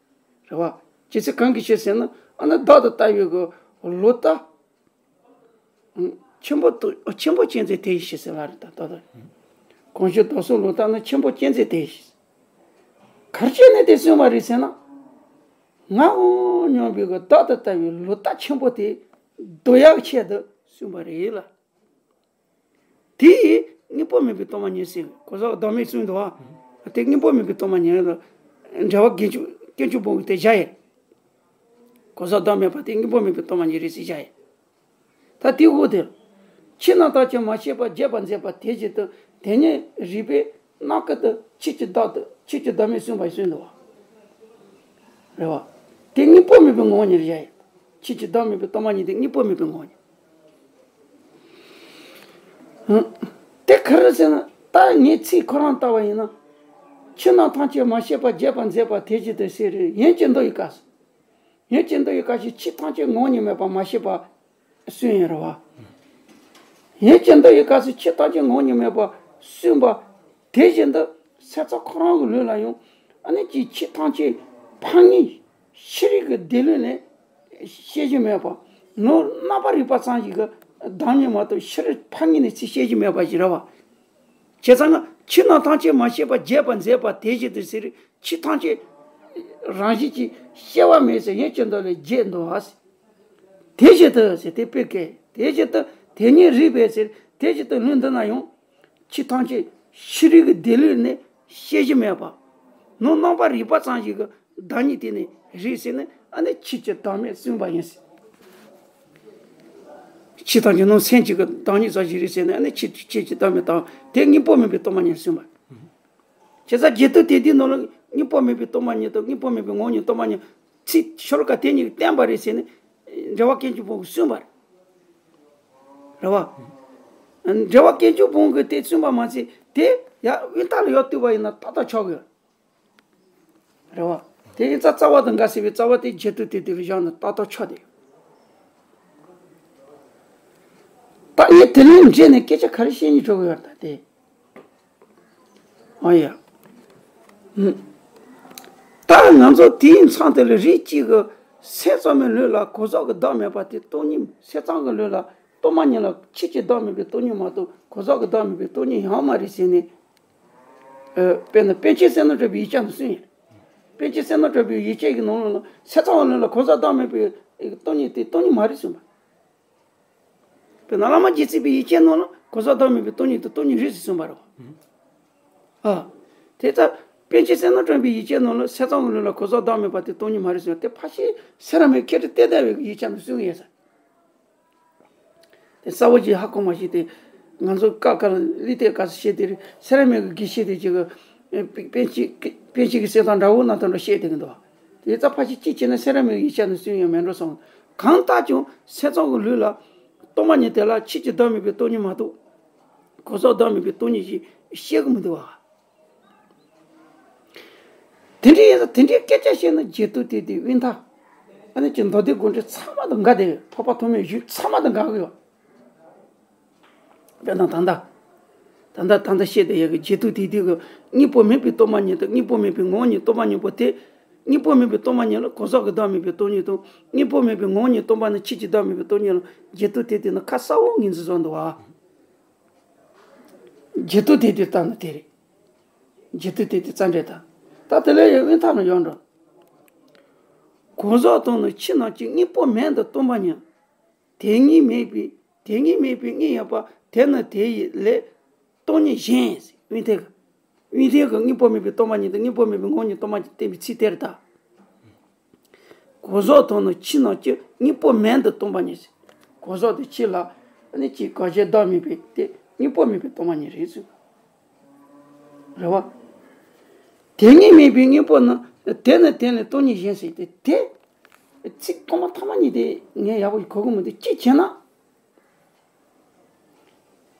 རེད་བ། རྒྱུ་མཚན་གང་གིས་ཞེ་ཟེར་ན། ཨ་ནི་བདག་ཏུ་ལྟ་བའི་གི་ལོག་ལྟ་ཆེན་པོ་དུ་ཆེན་པོ་ཅན་མཛད་དེ་ཡི་ཕྱིར་ཟེར་ལ་རེད་ད་ལྟ་དུ། གང་ཕྱིར་བདག་སོགས་ལོག་ལྟ་ན། ཆེན་པོ་ཅན་མཛད་དེ་ཡི་ཕྱིར། ག་རེ་བྱས་ནས་དེ་གསུངས་པ་རེད་ཟེར་ན། ངའོ་སྙམ་པའི་གི་བདག་ཏུ་ལྟ་བའི་ལོག་ལྟ་ཆེན་པོ་དེ་བཟློག་ཡག་ཆེད་དུ་གསུངས་པ་རེད་ལ། དེ་ཡིས་དངོས་པོ་མེད་པའི་སྟོང་པ་ཉིད་ཟེར། གང་ཟག་བདག་མེད་གསུངས་འདུག་བ། དེ་དངོས་པོ་མེད་པའི་སྟོང་པ་ཉིད་ལ་འགྲེལ་པ་དགེ་བཅུ་དཀོན་མཆོག་སྤོང་གི་དེ་བཞག་ཡས། གང་ཟག་བདག་མེད་པ་དེ་དངོས་པོ་མེད་པའི་སྟོང་པ་ཉིད་རེད་ཟེར་བཞག་ཡས། ད་དེའི་འོག་དེར། ཕྱིར་ན་བདག་ཀྱང་མ་སྐྱེས་པ་བསྐྱེད་པར་མཛད་པ་དེ་བཞིན་དུ་དེ་ཉིད་རིགས་པས་ རྣམ་དཀར་དུ་ཆོས་ཀྱི་བདག་ཏུ་ཆོས་ཀྱི་བདག་མེད་གསུངས་པ་གསུངས་འདུག་བ། རེད་བ། དེ་དངོས་པོ་མེད་པའི་ངོ་བོ་ཉིད་རེད་ཡ། ཆོས་ཀྱི་བདག་མེད་པའི་སྟོང་པ་ཉིད་དེ་དངོས་པོ་མེད་པའི་ངོ་བོ་ཉིད། ཧུམ། དེ་ག་རེ་ཟེར་ན། ད་ངས་ཚིག་ཁོ་རང་ལྟ་བ་ཡིན་ན། ཆོས་རྣམས་ཐམས་ཅད་མ་སྐྱེས་པ་རྒྱས་པར་མཛད་པ་དེ་བཞིན་དུ་ཟེར་རེད། ཡོན་གྱི་མདོ་ཡི་སྐབས་སུ། ཡོན་གྱི་མདོ་ཡི་སྐབས་སུ་ཆོས་ཐམས་ཅད་ངོ་བོ་ཉིད་མེད་པར་མ་སྐྱེས་པ་གསུངས་ཡོད་རེད་བ། ཡོན་གྱི་མདོ་ཡི་སྐབས་སུ་ཆོས་ཐམས་ཅད་ངོ་བོ་ཉིད་མེད་པར་གསུངས་པ། དེ་བཞིན་དུ་སེམས་ཙམ་ཁོ་རང་གི་ལུགས་ལ་ཡང་། ཨ་ནི་ཅིག་ཆོས་ཐམས་ཅད་ཕ་ངེས་ཤེས་རིག་གི་སྡེ་ལུས་ནས་སྐྱེ་གཞི་མེད་པ། ནོར་རྣམ་པར་རིག་པ་ཙམ་ཞིག་གི་བདག་ཉིད་མ་གཏོགས་ཤེས་རིག་ཕ་ངེས་ནས་ཚུར་སྐྱེ་གཞི་མེད་པ་ཞིག་རེད་བ། བྱས་ཙང་ན་ཆོས་རྣམས་ཐམས་ཅད་མ་སྐྱེས་པ་རྒྱས་པར་མཛད་པ་དེ་བཞིན་དུ་ཟེར། ཆོས་ཐམས་ཅད་རང་བཞིན་གྱིས་སྐྱེ་བ་མེད་ཟེར། ཡོན་གྱི་མདོ་ལས་རྒྱས་འདུག་བ་ཟེར། དེ་བཞིན་དུ་ཟེར་དེ་དཔེ་སྐད། དེ་བཞིན་དུ་དེ་ཉིད་རིག་པས་ཟེར། དེ་བཞིན་དུ་ལུང་འདི་ན་ཡང་། ཆོས་ཐམས་ཅད་ཤེས་རིག་གི་སྡེ་ལུས་ནས་སྐྱེ་གཞི་མེད་པ། ནོར་རྣམ་པར་རིག་པ་ཙམ་ཞིག་གི་བདག་ཉིད་དེ་ནས་རེད་ཟེར་ནས། ཨ་ནི་ཆོས་ཀྱི་བདག་མེད་གསུངས་པ་ཡིན་ཟེར། ཆོས་ཐམས་ཅད་ནོར་སེམས་ཅན་གྱི་བདག་ཉིད་ཙམ་ཞིག་རེད་ཟེར་ནས། ཨ་ནི་ཆོས་ཆོས་ཀྱི་བདག་མེད་དང་དེ་དངོས་པོ་མེད་པའི་སྟོང་པ་ཉིད་གསུངས་པ། བྱས་ཙང་རྒྱན་དུ་དེ་དུས་ནང་ལ་དངོས་པོ་མེད་པའི་སྟོང་པ་ཉིད་དང་དངོས་པོ་མེད་པའི་ངོ་བོ་ཉིད་སྟོང་པ་ཉིད་ཚིག་ཤོ་ལོ་ཀ་དེ་གཉིས་ཀྱིས་བསྟན་པ་རེད་ཟེར་ནས། འགྲེལ་པ་དཀོན་མཆོག་ཕོ་བྲང་གིས་གསུངས་པ་རེད། རེད་བ། འགྲེལ་པ་དཀོན་མཆོག་ཕོ་བྲང་གིས་དེ་གསུངས་པ་མ་ཚད་དེ་ཡང་དབུས་མཐའ་ལ་ཡར་བཏུས་པ་ཡིན་ན་ཏག་ཏག་ཆགས་ཀྱི་ཡོད། རེད་བ། དེ་ཡིན་ཙང་རྩ་བ་དང་འགལ་སྲིད་པའི་རྩ་བ་དེ་རྒྱན་དུ་དེ་དུས་ལ་བཞག་ན་ཏག་ཏག་ཆགས་བསྡད་ཡོད། ད་ངས་དེ་ལས་འབྲེལ་ནས་སྐད་ཆ་ག་རེ་བཤད་སྙིང་བྲོ་གི་ཡོད་ད་དེ། ཨ་ཡ། ཧུམ། ད་ང་ཚོ་དེའི་མཚམས་དེ་ལ་རིགས་གཅིག་གི་སེམས་ཙམ་མའི་ལུགས་ལ་གོ་ཟག་གི་བདག་མེད་པ་དེ་སྟོང་ཉིད། སེམས་ཙམ་གྱི་ལུགས་ལ་སྟོང་པ་ཉིད་ལ་ཆོས་ཀྱི་བདག་མེད་པའི་སྟོང་ཉིད་མ་གཏོགས་གོ་ཟག་གི་བདག་མེད་པའི་སྟོང་ཉིད་ཡོད་མ་རེད་ཟེར་ནས། ཨ། དཔེར་ན་པཎ་ཆེན་བསོད་ནམས་གྲགས་པའི་ཡིག་ཆ་ནང་གསུངས་ཡོད། པཎ་ཆེན་བསོད་ནམས་གྲགས་པའི་ཡིག་ཆ་གི་ནང་ལ་སེམས་ཙམ་གྱི་ལུགས་ལ་གོ་ཟག་བདག་མེད་པའི་སྟོང་ཉིད་དེ་སྟོང་ཉིད་མ་རེད་གསུངས་པ། དཔེར་ན་བླ་མ་རྗེ་བཙུན་པའི་ཡིག་ཆའི་ནང་ལ་གོ་ཟག་བདག་མེད་པའི་སྟོང་ཉིད་དེ་སྟོང་ཉིད་རེད་ཟེར་གསུངས་པ་རེད། ཨ། དེ་ལྟར་པཎ་ཆེན་བསོད་ནམས་གྲགས་པའི་ཡིག་ཆའི་ནང་ལ་སེམས་ཙམ་གྱི་ལུགས་ལ་གོ་ཟག་བདག་མེད་པ་དེ་སྟོང་ཉིད་མ་རེད་ཟེར་བ་དེ་ཕལ་ཆེར་སེ་ར་མི་མཁས་གྲུབ་བསྟན་དར་བའི་ཡིག་ཆ་ནང་གསུངས་ཡོད་ས། དེ་གསལ་པོ་ཅིག་ཧ་གོ་མ་ཤེས་ཏེ། ང་ཚོ་ཀ་ཀ་ལ་ལི་ཏེ་ག་ས་བཤད་དེ་རེད། སེ་ར་མི་གི་དགེ་བཤེས་དེ་ཅིག་གི་པཎ་ཆེན་པཎ་ཆེན་གྱི་གསེར་ཐང་འདྲ་བོ་ན་ཐང་འདྲ་བཤད་དེ་གི་འདུག་དེ་ཙམ་ཕལ་ཆེར་གཅིག་བྱས་ན་སེ་ར་མི་གི་ཡིག་ཆ་ནང་གསུངས་ཡོད་མེད་འགྲོ་སོང་། གང་ལྟར་ཀྱང་སེམས་ཙམ་གྱི་ལུགས་ལ་སྟོང་པ་ཉིད་དེ་ལ་ཆོས་ཀྱི་བདག་མེད་པའི་སྟོང་ཉིད་མ་གཏོགས་གོ་ཟག་བདག་མེད་པའི་སྟོང་ཉིད་ཅིག་བཤད་གི་མི་འདུག་བ། དེ་འདྲའི་ཡིན་ཙང་དེ་འདྲའི་སྐད་ཆ་བཤད་ན་རྒྱན་དུ་དེ་དུས་དབུས་མཐའ། ཨ་ནི་ཀྱི་མདོ་སྡེ་དགོངས་འགྲེལ་ཚང་མ་དང་འགལ་ཏེ། འཕགས་པ་ཐོགས་མེད་བཞུགས་ཚང་མ་དང་འགལ་གི་ཡོད། དཔེར་ན་ད་ལྟ། ད་ལྟ་ད་ལྟ་བཤད་དེ་ཡོད་གི་རྒྱན་དུ་དེ་དུས་ཀྱི་དངོས་པོ་མེད་པའི་སྟོང་པ་ཉིད་དང་དངོས་པོ་མེད་པའི་ངོ་བོ་ཉིད་སྟོང་པ་ཉིད་པོ་དེ། དངོས་པོ་མེད་པའི་སྟོང་པ་ཉིད་ལ་གོ་ཟག་གི་བདག་མེད་པའི་སྟོང་ཉིད་དང་། དངོས་པོ་མེད་པའི་ངོ་བོ་ཉིད་སྟོང་པ་ནི་ཆོས་ཀྱི་བདག་མེད་པའི་སྟོང་ཉིད་ལ་རྒྱན་དུ་དེ་དུས་ན་ཁ་གསལ་བོ་ངོས་འཛིན་བཟོ་འདུག་བ། རྒྱན་དུ་དེ་དུས་ལྟ་ན་དེ་རེད། རྒྱན་དུ་དེ་དུས་རྩ་འགྲེལ་དང་། ད་དེ་ལས་ཡང་དབུས་མཐའ་ནས་ཡོང་འགྲོ། གོ་ཟག་དང་ནི་ཆོས་རྣམས་ཀྱི། དངོས་པོ་མེད་འདི་སྟོང་པ་ཉིད། དེ་ཉིད་མེད་པའི་དེ་ཉིད་མེད་པའི་དངོས་ཡོད་པ། དེ་ནི་དེ་ཡི་ལས་སྟོང་ཉིད་གཞན། དབུས་མཐའི་གི་དབུས་མཐའི་གི་དངོས་པོ་མེད་པའི་སྟོང་པ་ཉིད་དང་དངོས་པོ་མེད་པའི་ངོ་བོ་ཉིད་སྟོང་པ་ཉིད་བསྟན་པའི་ཚིག་དེ་རེད་ད། གོ་ཟག་དང་ནི་ཆོས་རྣམས་ཀྱི། དངོས་པོ་མེད་འདི་སྟོང་པ་ཉིད་ཟེར། གོ་ཟག་དང་ཆོས་ལ་ནི་ཅིག་གང་ཞིག་བདག་མེད་པའི་དེ་དངོས་པོ་མེད་པའི་སྟོང་པ་ཉིད་རེད་ཟེར། རེད་བ། དེ་ཉིད་མེད་པའི་དངོས་པོ་ནི། དེ་ནི་དེ་ལས་སྟོང་ཉིད་གཞན་ཟེར་ཏེ་དེ། ཚིག་ཐོག་མ་ཐ་མ་གཉིས་དེ་ངས་ཡག་པོ་ཞིག་གོ་གི་མི་འདུག་གཅིག་བྱས་ན།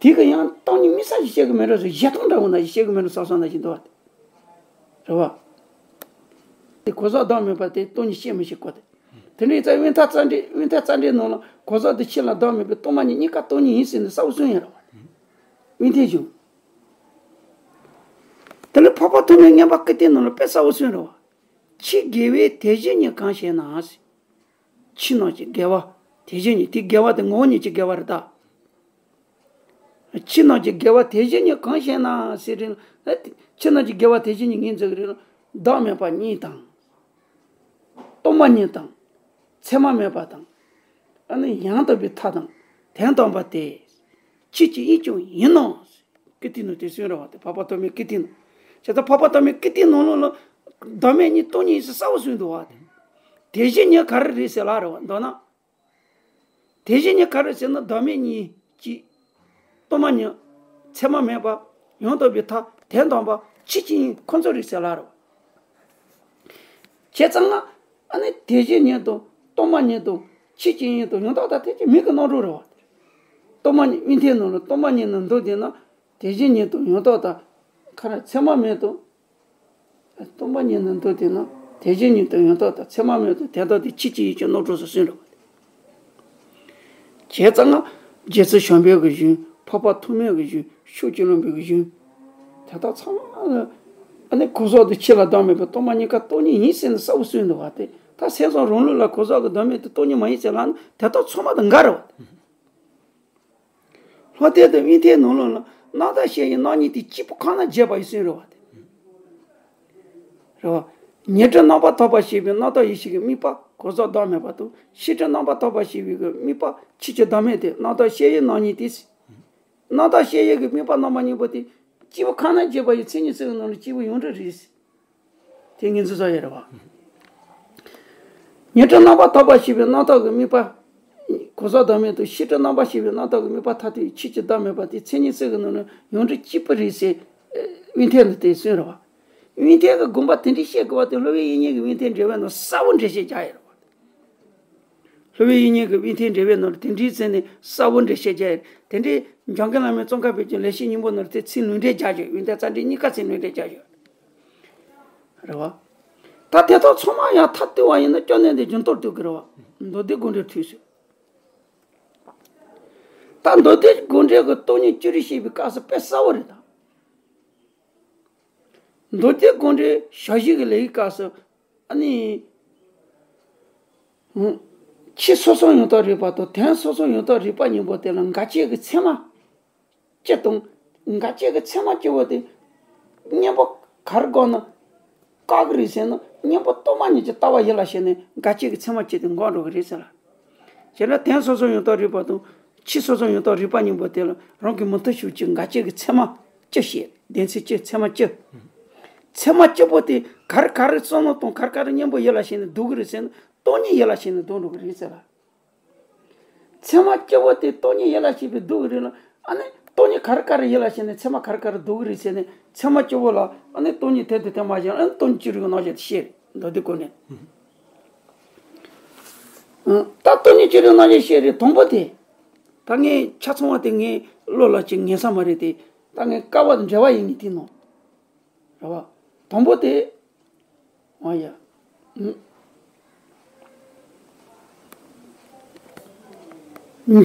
དེ་གི་ཡང་སྟོང་ཉིད་དམིགས་བསལ་ཞིག་བཤད་གི་མེད་འགྲོ་ཟེར། བཞེད་སྟངས་འདྲ་བོ་ན་ཞིག་བཤད་གི་མེད་འགྲོ་བསམ་བསམ་ན་ཞིག་འདུག་བ། རེད་བ། དེ་གོ་ཟག་བདག་མེད་པ་དེ་སྟོང་ཉིད་བཤད་མི་ཤེས་གོ་དེ། དེ་འདྲའི་ཙང་དབུས་མཐའ་རྩ་འགྲེལ་དབུས་མཐའ་རྩ་འགྲེལ་ནང་ལ་གོ་ཟག་དང་ཆོས་ལ་བདག་མེད་པའི་སྟོང་པ་ཉིད་གཉིས་ཀ་སྟོང་ཉིད་ཡིན་ཟེར་ནས་གསལ་བོ་གསུངས་ཡོད་རེད་བ། དབུས་མཐའི་གཞུང་། དེ་ལས་འཕགས་པ་ཐོགས་མེད་མངོན་པ་ཀིརྟིའི་ནང་ལ་དཔེ་གསལ་བོ་གསུངས་རེད་བ། ཆོས་དགེ་བའི་དེ་བཞིན་ཉིད་གང་ཞེ་ན། ཆོས་རྣམས་ཀྱི་དགེ་བ་དེ་བཞིན་ཉིད། དེ་དགེ་བ་དེ་ངོ་བོ་ཉིད་ཀྱི་དགེ་བ་རེད་ད། ཆོས་རྣམས་ཀྱི་དགེ་བ་དེ་བཞིན་ཉིད་གང་ཞེ་ན་ཟེར་རེད། ཆོས་རྣམས་ཀྱི་དགེ་བ་དེ་བཞིན་ཉིད་ངོས་འཛིན་གྱི་རེད། བདག་མེད་པ་གཉིས་དང་། སྟོང་པ་ཉིད་དང་། མཚན་མ་མེད་པ་དང་། ཨ་ནི་ཡང་དག་པའི་མཐའ་དང་། དོན་དམ་པ་དེ། ཆོས་ཀྱི་དབྱིངས་ཀྱང་ཡིན་ནོ། ཀིརྟིའི་ནང་དེ་གསུངས་རེད་བ། དེ་འཕགས་པ་ཐོགས་མེད་ཀིརྟིའི་ནང་། བྱས་ཙང་འཕགས་པ་ཐོགས་མེད་ཀིརྟིའི་ནང་ལོགས་ལ་བདག་མེད་གཉིས་སྟོང་ཉིད་ཟེར་གསལ་བོ་གསུངས་འདུག་བ། དེ་བཞིན་ཉིད་ག་རེ་རེད་ཟེར་ལབ་རེད་བ། མདོར་ན། དེ་བཞིན་ཉིད་ག་རེ་ཟེར་ན་བདག་མེད་གཉིས་ཀྱི། སྟོང་པ་ཉིད། མཚན་མ་མེད་པ། ཡང་དག་པའི་མཐའ། དོན་དམ་པ་ཆོས་ཅན་ཡིན་ཁོ་ཚོ་རེད་ཟེར་ལབ་རེད་བ། བྱས་ཙང་ང་ཨ་ནི་དེ་བཞིན་ཉིད་དང་སྟོང་པ་ཉིད་དང་ཆོས་ཅན་ཡིན་དང་ཡང་དག་དང་དེ་ཅི་མིང་གི་རྣམ་གྲངས་རེད་བ། སྟོང་པ་ཉིད་དབྱིན་ཐའི་ནང་ལ་སྟོང་པ་ཉིད་ནི་མདོ་དེ་ན་དེ་བཞིན་ཉིད་དང་ཡང་དག་དང་ཁ་ར་ཚད་མ་མེད་དང་། སྟོང་པ་ཉིད་ནི་མདོ་དེ་ན་དེ་བཞིན་ཉིད་དང་ཡང་དག་དང་ཚད་མ་མེད་དང་དེ་དག་དེ་ཆོས་ཅན་ཡིན་གྱི་རྣམ་གྲངས་སུ་གསུངས་རེད་བ། བྱས་ཙང་ང་རྗེ་བཙུན་བྱམས་པའི་གཞུང་འཕགས་པ་ཐོགས་མེད་ཀྱི་གཞུང་ཕྱོགས་བཅུ་ལུང་པའི་གཞུང་། དེ་དག་ཚང་མ་ཨ་ནི་གང་ཟག་དང་ཆོས་ལ་བདག་མེད་པའི་སྟོང་པ་ཉིད་ཀ་སྟོང་ཉིད་ཡིན་ཟེར་ནས་གསལ་པོ་གསུངས་འདུག་བ། དེ་ད་སེམས་ཙམ་རང་ལུགས་ལ་གང་ཟག་གི་བདག་མེད་དེ་སྟོང་ཉིད་མ་ཡིན་ཟེར་ལབ་ན་དེ་དག་ཚང་མ་དང་འགལ་རེད་བ། ལྷག་དོན་དུ་དབྱིན་ཐའི་ནང་ལོགས་ལ་རྣམ་དག་ཤེས་བཞིན་རྣམ་གཉིས་ཏེ་གཅིག་པུ་ཁོ་ན་བརྗོད་པ་ཡི་གསུངས་རེད་བ། དེ་རེད་བ། ཉན་ཐོས་རྣམ་པར་དག་པ་ཞེས་པའི་རྣམ་དག་ཡེ་ཤེས་ཀྱི་དམིགས་པ་གང་ཟག་བདག་མེད་པ་དང་། ཤེས་སྒྲིབ་རྣམ་པར་དག་པ་ཞེས་པའི་གི་དམིགས་པ་ཆོས་ཀྱི་བདག་མེད་དེ་རྣམ་དག་ཤེས་བཞིན་རྣམ་གཉིས་ཏེ། རྣམ་དག་ཤེས་བཞིན་གྱི་དམིགས་པ་རྣམ་པ་གཉིས་པོ་དེ་གཅིག་པུ་ཁོ་ན་བརྗོད་པ་ཡི་མཚན་ཉིད་གསུམ་གྱི་ནང་ལ་གཅིག་པུ་ཡོངས་གྲུབ་རེད། དེ་ངོས་འཛིན་བཟོ་ཡ་རེད་བ། ཉན་ཐོས་རྣམ་པར་དག་པ་ཞེས་པའི་རྣམ་དག་གི་དམིགས་པ་གང་ཟག་བདག་མེད་དང་། ཤེས་སྒྲིབ་རྣམ་པ་ཞེས་པའི་རྣམ་དག་གི་དམིགས་པ་མཐར་ཐུག་ཡི་ཆོས་ཀྱི་བདག་མེད་པ་དེ་མཚན་ཉིད་གསུམ་གྱི་ནང་ནས་ཡོངས་གྲུབ་གཅིག་པུ་རེད་ཟེར། དབྱིན་ཐའི་ལ་དེ་གསུངས་རེད་བ། དབྱིན་ཐའི་གི་དགོངས་པ་དེ་འདྲའི་བཤད་དགོས་པ་དེ་སློབ་དཔོན་དབྱིག་གཉེན་གྱི་དབྱིན་ཐའི་འགྲེལ་པའི་ནང་གསལ་པོ་འགྲེལ་བཤད་རྒྱག་ཡོད་རེད་བ། སློབ་དཔོན་དབྱིག་གཉེན་གྱི་དབྱིན་ཐའི་འགྲེལ་པའི་ནང་དེ་འདྲའི་ཚིག་ནི་གསལ་པོ་འགྲེལ་བཤད་རྒྱག་ཡོད་རེད། དེ་འདྲའི་འཇམ་མགོན་བླ་མའི་ཙོང་ཁ་པའི་ཀྱི་ལེགས་བཤད་སྙིང་པོ་ནང་དེ་ཚིག་ལུང་འདྲེན་རྒྱག་རྒྱུ་དབྱིན་ཐའི་རྩ་འགྲེལ་གཉིས་ཀ་ཚིག་ལུང་འདྲེན་རྒྱག་རྒྱུ་རེད་བ། ད་དེ་དག་ཚང་མ་ཡང་མཐར་གཏུགས་པ་ཡིན་ན་སྐྱབས་གནས་འདི་རྒྱུན་གཏོར་གཏོད་ཀྱི་རེད་བ། མདོ་སྡེ་དགོངས་འགྲེལ་ཐོས་ཤིག་ད་མདོ་སྡེ་དགོངས་འགྲེལ་གྱི་སྟོང་ཉིད་བཅུ་རེ་བཤད་པའི་སྐབས་སུ་དཔེ་གསལ་པོ་རེད་ད། མདོ་སྡེ་དགོངས་འགྲེལ་ཞག་བཞི་གི་ལེའུའི་སྐབས་སུ་ཨ་ནི། ཆོས་སོ་སོར་ཡང་དག་རིག་པ་དང་དོན་སོ་སོར་ཡང་དག་རིག་པ་གཉིས་པོ་དེ་ལ་འགལ་བྱེད་ཀྱི་ཚད་མ་སྤྱི་དང་། འགལ་བྱེད་ཀྱི་ཚད་མ་སྤྱི་བོ་དེ་གཉེན་པོ་ག་རེ་བསྒོམས་ན་བཀག་གི་རེད་ཟེར་ན། གཉེན་པོ་སྟོང་པ་ཉིད་ཀྱི་ལྟ་བ་ཡིད་ལ་བྱས་ནས་འགལ་བྱེད་ཀྱི་ཚད་མ་སྤྱི་དེ་འགོག་འགྲོ་གི་རེད་ཟེར་ལ། བྱས་ན་དོན་སོ་སོར་ཡང་དག་རིག་པ་དང་ཆོས་སོ་སོར་ཡང་དག་རིག་པ་གཉིས་པོ་དེ་ལ་རང་གི་མུ་མཐུད་ཕྱོགས་ཀྱི་འགལ་བྱེད་ཀྱི་ཚད་མ་སྤྱི་བཤད། སྡེ་ཚན་སྤྱི་ཚད་མ་སྤྱི། ཚད་མ་སྤྱི་པོ་དེ་ག་རེ་ག་རེ་བསམ་བློ་གཏོང་། ག་རེ་ག་རེ་གཉེན་པོ་ཡིད་ལ་བྱས་ནས་སྡུག་གི་རེད་ཟེར་ན་སྟོང་ཉིད་ཡིད་ལ་བྱས་ནས་སྡུག་འགྲོ་གི་རེད་ཟེར་ལ། ཚད་མ་སྤྱི་བོ་དེ་སྟོང་ཉིད་ཡིད་ལ་བྱེད་པའི་སྡུག་གི་རིགས་ལ། ཨ་ནི་སྟོང་ཉིད་ག་རེ་ག་རེ་ཡིད་ལ་བྱེད་ནས་ཚད་མ་ག་རེ་ག་རེ་སྡུག་གི་རིགས་ཟེར་ནས་ཚད་མ་སྤྱི་བོ་ལ་ཨ་ནི་སྟོང་ཉིད་དེ་དུ་དེ་མ་བྱས། ཨ་ནི་སྟོང་ཉིད་ཅི་རིགས་རྣམ་གཞག་དེ་བཤད་རེད། མདོ་སྡེ་ཀུན་ནས། ཨང་། ད་སྟོང་ཉིད་ཅི་རིགས་རྣམ་གཞག་བཤད་རེད། དང་པོ་དེ། ད་ངས་ཆ་ཚང་བ་དེ་ངའི་བློ་ལ་ཅིག་ངེས་ས་མ་རེད་དེ། ད་ངས་དཀའ་བ་དང་འབྲེལ་བ་ཡིན་ངེས་དེ་ནོ། རེད་བ། དང་པོ་དེ། ཨ་ཡ།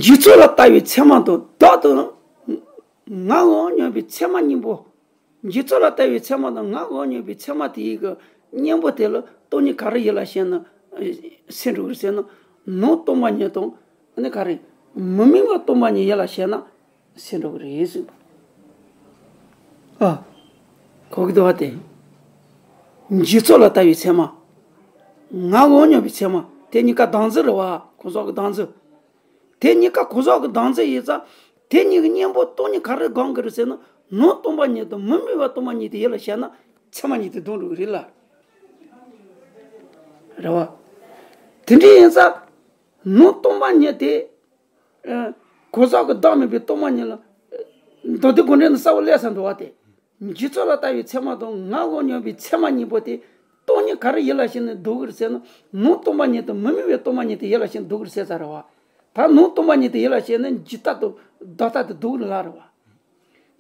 འཇིག་ཚོགས་ལ་ལྟ་བའི་ཚད་མ་དང་བདག་ཏུ་ང་འོང་སྙམ་པའི་ཚད་མ་གཉིས་པོ། འཇིག་ཚོགས་ལ་ལྟ་བའི་ཚད་མ་དང་ང་འོང་སྙམ་པའི་ཚད་མ་དེ་ཡི་གི་གཉེན་པོ་དེ་ལ་སྟོང་ཉིད་ག་རེ་ཡིད་ལ་བྱས་ན་སེལ་འགྲོ་གི་རེད་ཟེར་ན། ནང་སྟོང་པ་ཉིད་དང་། ཨ་ནི་ག་རེ། མི་དམིགས་པ་སྟོང་པ་ཉིད་ཡིད་ལ་བྱས་ན། སེལ་འགྲོ་གི་རེད་ཟེར། ཨ། གོ་གི་འདུག་བ་དེ། འཇིག་ཚོགས་ལ་ལྟ་བའི་ཚད་མ། ང་འོང་སྙམ་པའི་ཚད་མ། དེ་གཉིས་ཀ་བདག་འཛིན་རེད་བ། གང་ཟག་གི་བདག་འཛིན། དེ་གཉིས་ཀ་གང་ཟག་གི་བདག་འཛིན་ཡིན་ཙང་། དེ་གཉིས་ཀྱི་གཉེན་པོ་སྟོང་ཉིད་ག་རེ་སྒོམ་གི་རེད་ཟེར་ན། ནང་སྟོང་པ་ཉིད་དང་མི་དམིགས་པ་སྟོང་པ་ཉིད་དེ་ཡིད་ལ་བྱས་ན། ཚད་མ་གཉིས་དེ་སྡུག་འགྲོ་གི་རེད་ལ། རེད་བ། དེ་འདྲ་ཡིན་ཙང་། ནང་སྟོང་པ་ཉིད་དེ། ཨ། གང་ཟག་གི་བདག་མེད་པའི་སྟོང་པ་ཉིད་ལ། མདོ་སྡེ་དགོངས་འགྲེལ་ནི་གསལ་པོ་སླེབས་ས་འདུག་བ་དེ། འཇིག་ཚོགས་ལ་ལྟ་བའི་ཚད་མ་དང་ང་འོང་སྙམ་པའི་ཚད་མ་གཉིས་པོ་དེ། སྟོང་ཉིད་ག་རེ་ཡིད་ལ་བྱས་ནས་སྡུག་གི་རེད་ཟེར་ན། ནང་སྟོང་པ་ཉིད་དང་མི་དམིགས་པའི་སྟོང་པ་ཉིད་དེ་ཡིད་ལ་བྱས་ནས་སྡུག་གི་རེད་ཟེར་ས་རེད་བ། ད་ནང་སྟོང་པ་ཉིད་དེ་ཡིད་ལ་བྱས་ན་འཇིག་ལྟ་དང་བདག་ལྟ་དེ་སྡུག་གི་རེད་ལ་རེད་བ།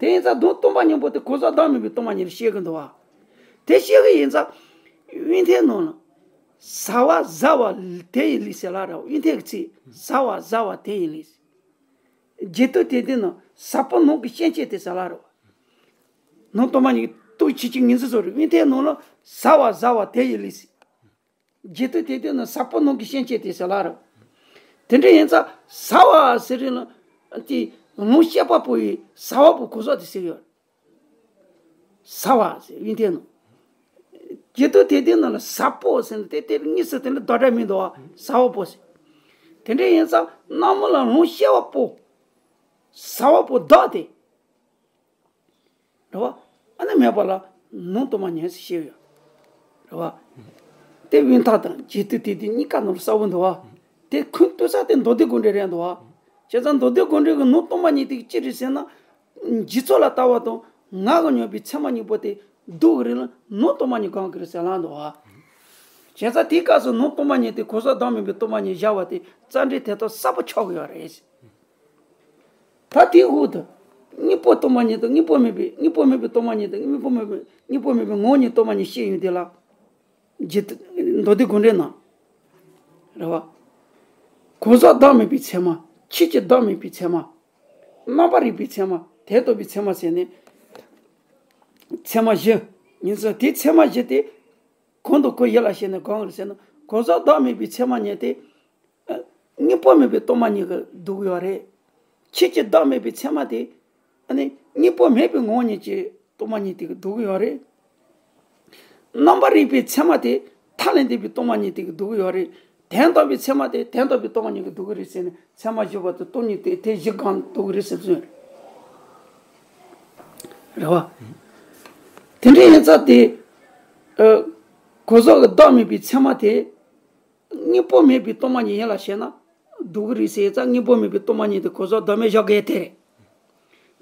དེ་ཡིན་ཙང་ནང་སྟོང་པ་ཉིད་པོ་དེ་གང་ཟག་བདག་མེད་པའི་སྟོང་པ་ཉིད་ལ་བཤད་གི་འདུག་བ། དེ་བཤད་གི་ཡིན་ཙང་། དབྱིན་ཐའི་ནང་ལ། ཟ་བ་ཟ་བ་དེ་ཡི་ལུས་ཟེར་ལ་རེད་བ། དབྱིན་ཐའི་གི་ཚིག་ཟ་བ་ཟ་བ་དེ་ཡི་ལུས། རྒྱས་བསྡུས་དེ་དུས་ན་ཟ་པོ་ནང་གི་སྐྱེ་མཆེད་དེ་ཟེར་ལ་རེད་བ། ནང་སྟོང་པ་ཉིད་ལྟོས་ཆོས་ཅན་ངོས་འཛིན་བཟོ་རེད། དབྱིན་ཐའི་ནང་ལ་ཟ་བ་ཟ་བ་དེ་ཡི་ལུས། རྒྱས་བསྡུས་དེ་དུས་ན་ཟ་པོ་ནང་གི་སྐྱེ་མཆེད་དེ་ཟེར་ལ་རེད། དེ་འདྲ་ཡིན་ཙང་ཟ་བ་ཟེར་རེད་ན། དེ་ལོངས་སྤྱད་པ་པོ་ཡི་ཟ་བ་པོ་གང་ཟག་དེ་ཟེར་ཡོད། ཟ་བ་ཟེར་དབྱིན་ཐའི་ནང་། རྒྱས་བསྡུས་དེ་དུས་ན་ལ་ཟ་པོ་ཟེར་ན་དེ་དེ་དངོས་སུ་དེ་འདྲ་བདག་སྒྲ་མི་འདུག་བ། ཟ་བ་པོ་ཟེར། དེ་འདྲ་ཡིན་ཙང་རྣམ་སྨིན་ལ་ལོངས་སྤྱད་པ་པོ། ཟ་བ་པོ་བདག་དེ། རེད་བ། ཨ་ནི་མེད་པ་ལ་ནང་སྟོང་པ་ཉིད་ཟེར་བཤད་ཡོད། རེད་བ། དེ་དབྱིན་ཐའི་དང་རྒྱས་བསྡུས་དེ་དེ་གཉིས་ཀ་ནང་ལ་གསལ་པོ་འདུག་བ། དེ་ཁུངས་གཏུགས་ས་དེ་མདོ་སྡེ་དགོངས་འགྲེལ་རེད་འདུག་བ། བྱས་ཙང་མདོ་སྡེ་དགོངས་འགྲེལ་གྱི་ནང་སྟོང་པ་ཉིད་དེ་ཅི་རེད་ཟེར་ན། འཇིག་ཚོགས་ལ་ལྟ་བ་དང་ ང་གིས་མྱོང་བའི་ཚད་མ་གཉིས་པོ་དེ་སྡུག་གི་རེད་ལ་ནོར་སྟོང་པ་ཉིད་སྒོམ་གི་རེད་ཟེར་ལབ་འདུག་བ། བྱས་ཙང་དེའི་སྐབས་སུ་ནོར་སྟོང་པ་ཉིད་དེ་གོ་ས་བདག་མེད་པའི་སྟོང་པ་ཉིད་བཞག་པ་དེ་རྩ་འགྲེལ་དེ་དག་གསལ་པོ་ཆགས་ཀྱི་ཡོད་རེད། ད་དེའི་འོག་ཏུ་དངོས་པོ་སྟོང་པ་ཉིད་དང་དངོས་པོ་མེད་པའི་དངོས་པོ་མེད་པའི་སྟོང་པ་ཉིད་དང་དངོས་པོ་མེད་པའི་དངོས་པོ་མེད་པའི་ངོ་བོ་ཉིད་སྟོང་པ་ཉིད་བཤད་ཡོང་དུས་ལ། རྗེ་མདོ་སྡེ་དགོངས་འགྲེལ་ནང་། རེད་བ། གོ་ས་བདག་མེད་པའི་ཚད་མ། ཆོས་ཀྱི་བདག་མེད་པའི་ཚད་མ། རྣམ་པར་རིག་པའི་ཚད་མ། དོན་རྟོགས་པའི་ཚད་མ་ཟེར་ནས། ཚད་མ་བཞི། ཡིན་ཙང་དེའི་ཚད་མ་བཞི་དེ། གོང་དུ་ཁོ་ཡིད་ལ་བྱས་ནས་སྒོམ་རེད་ཟེར་ན་གོ་ས་བདག་མེད་པའི་ཚད་མ་ཉིད་དེ། དངོས་པོ་མེད་པའི་སྟོང་པ་ཉིད་ཀྱིས་བསྡུ་གི་ཡོད་རེད། ཆོས་ཀྱི་བདག་མེད་པའི་ཚད་མ་དེ། ཨ་ནི་དངོས་པོ་མེད་པའི་ངོ་བོ་ཉིད་ཀྱི་སྟོང་པ་ཉིད་དེ་གིས་བསྡུ་གི་ཡོད་རེད། རྣམ་པར་རིག་པའི་ཚད་མ་དེ་མཐའ་ལས་འདས་པའི་སྟོང་པ་ཉིད་དེ་གིས་བསྡུ་གི་ཡོད་རེད། དོན་རྟོགས་པའི་ཚད་མ་དེ་དོན་རྟོགས་པའི་སྟོང་པ་ཉིད་ཀྱིས་བསྡུ་གི་རེད་ཟེར་ནས་ཚད་མ་བཞི་པོ་དེ་སྟོང་ཉིད་དེ་དེ་བཞི་སྒང་བསྡུ་གི་རེད་ཟེར་གསུངས་རེད་བ། དེ་འདྲ་ཡིན་ཙང་དེ། ཨ། གོ་ས་གི་བདག་མེད་པའི་ཚད་མ་དེ། དངོས་པོ་མེད་པའི་སྟོང་པ་ཉིད་ཡིད་ལ་བྱས་ན། སྡུག་གི་རེད་ཟེར་ཙང་དངོས་པོ་མེད་པའི་སྟོང་པ་ཉིད་དེ་གོ་ས་བདག་མེད་བཞག་གི་དེ་རེད།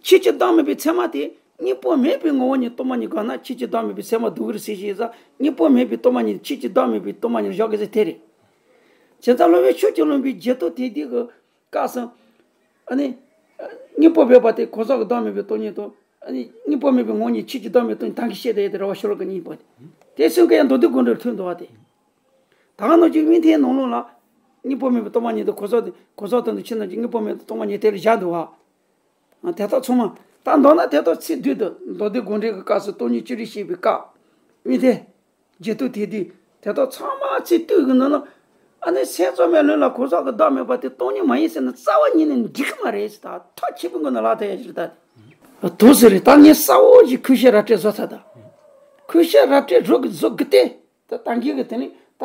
ཆོས་ཀྱི་བདག་མེད་པའི་ཚད་མ་དེ་དངོས་པོ་མེད་པའི་ངོ་བོ་ཉིད་སྟོང་པ་ཉིད་སྒོམ་ན་ཆོས་ཀྱི་བདག་མེད་པའི་ཚད་མ་སྡུག་གི་རེད་ཟེར་ཞེས་ཙང་དངོས་པོ་མེད་པའི་སྟོང་པ་ཉིད་ཆོས་ཀྱི་བདག་མེད་པའི་སྟོང་པ་ཉིད་བཞག་གི་ཟེར་དེ་རེད། བྱས་ཙང་སློབ་དཔོན་ཆོས་ཀྱི་བློན་པོའི་རྗེ་བཙུན་དེ་དུས་ཀྱི་སྐབས་སུ། ཨ་ནི། དངོས་པོ་མེད་པ་དེ་གོ་ས་གི་བདག་མེད་པའི་སྟོང་ཉིད་དང་། ཨ་ནི་དངོས་པོ་མེད་པའི་ངོ་བོ་ཉིད་ཆོས་ཀྱི་བདག་མེད་སྟོང་ཉིད་ད་གིན་བཤད་བསྡད་ཡོད་དེ་རེད་བ། ཤོ་ལོ་ཀ་གཉིས་པོ་དེ། དེ་གསུམ་ཀ་ཡང་མདོ་སྡེ་དགོངས་འགྲེལ་ཐོན་འདུག་བ་དེ། ད་ག་ནང་བཞིན་དབྱིག་གཉེན་ནང་ལོགས་ལ། དངོས་པོ་མེད་པའི་སྟོང་པ་ཉིད་དུ་གོ་ས་དེ་གོ་ས་དོན་དུ་ཕྱི་ནང་གི་དངོས་པོ་མེད་པའི་སྟོང་པ་ཉིད་དེ་ལ་བཞག་འདུག་བ། དེ་དག་ཚང་མ། ད་མདོར་ན་དེ་དག་ཚིག་བསྡུས་དུ་མདོ་སྡེ་དགོངས་འགྲེལ་གྱི་སྐབས་སུ་སྟོང་ཉིད་ཅི་རིགས་བཤད་པའི་སྐབས། དབྱིག་གཉེན། རྗེ་བཙུན་དེ་དུས་དེ་དག་ཚང་མ་ཚིག་བསྡུས་ཀྱི་ནང་ན། ཨ་ནི་སེམས་ཙམ་པའི་ལུགས་ལ་གོ་ས་གི་བདག་མེད་པ་དེ་སྟོང་ཉིད་མ་ཡིན་ཟེར་ན་རྩ་བ་ཉིད་ནས་འགྲིག་གི་མ་རེད་ཟེར། ད་ཐག་ཆོད་པོའི་སྒོ་ནས་ལབ་ཐུབ་ཡ་ཞིག་རེད་ད། དུ་ཟེར་རེད། ད་ངས་གསལ་བོ་ཞིག་ཁུ་ཤ་རལ་གྲི་བཟོ་ཚར་ད། ཁུ་ཤ་རལ་གྲི་རུ་གི་བཟོ་གི་སྟེ། ད་ད་གིན་གི་དེ་ནི་ད་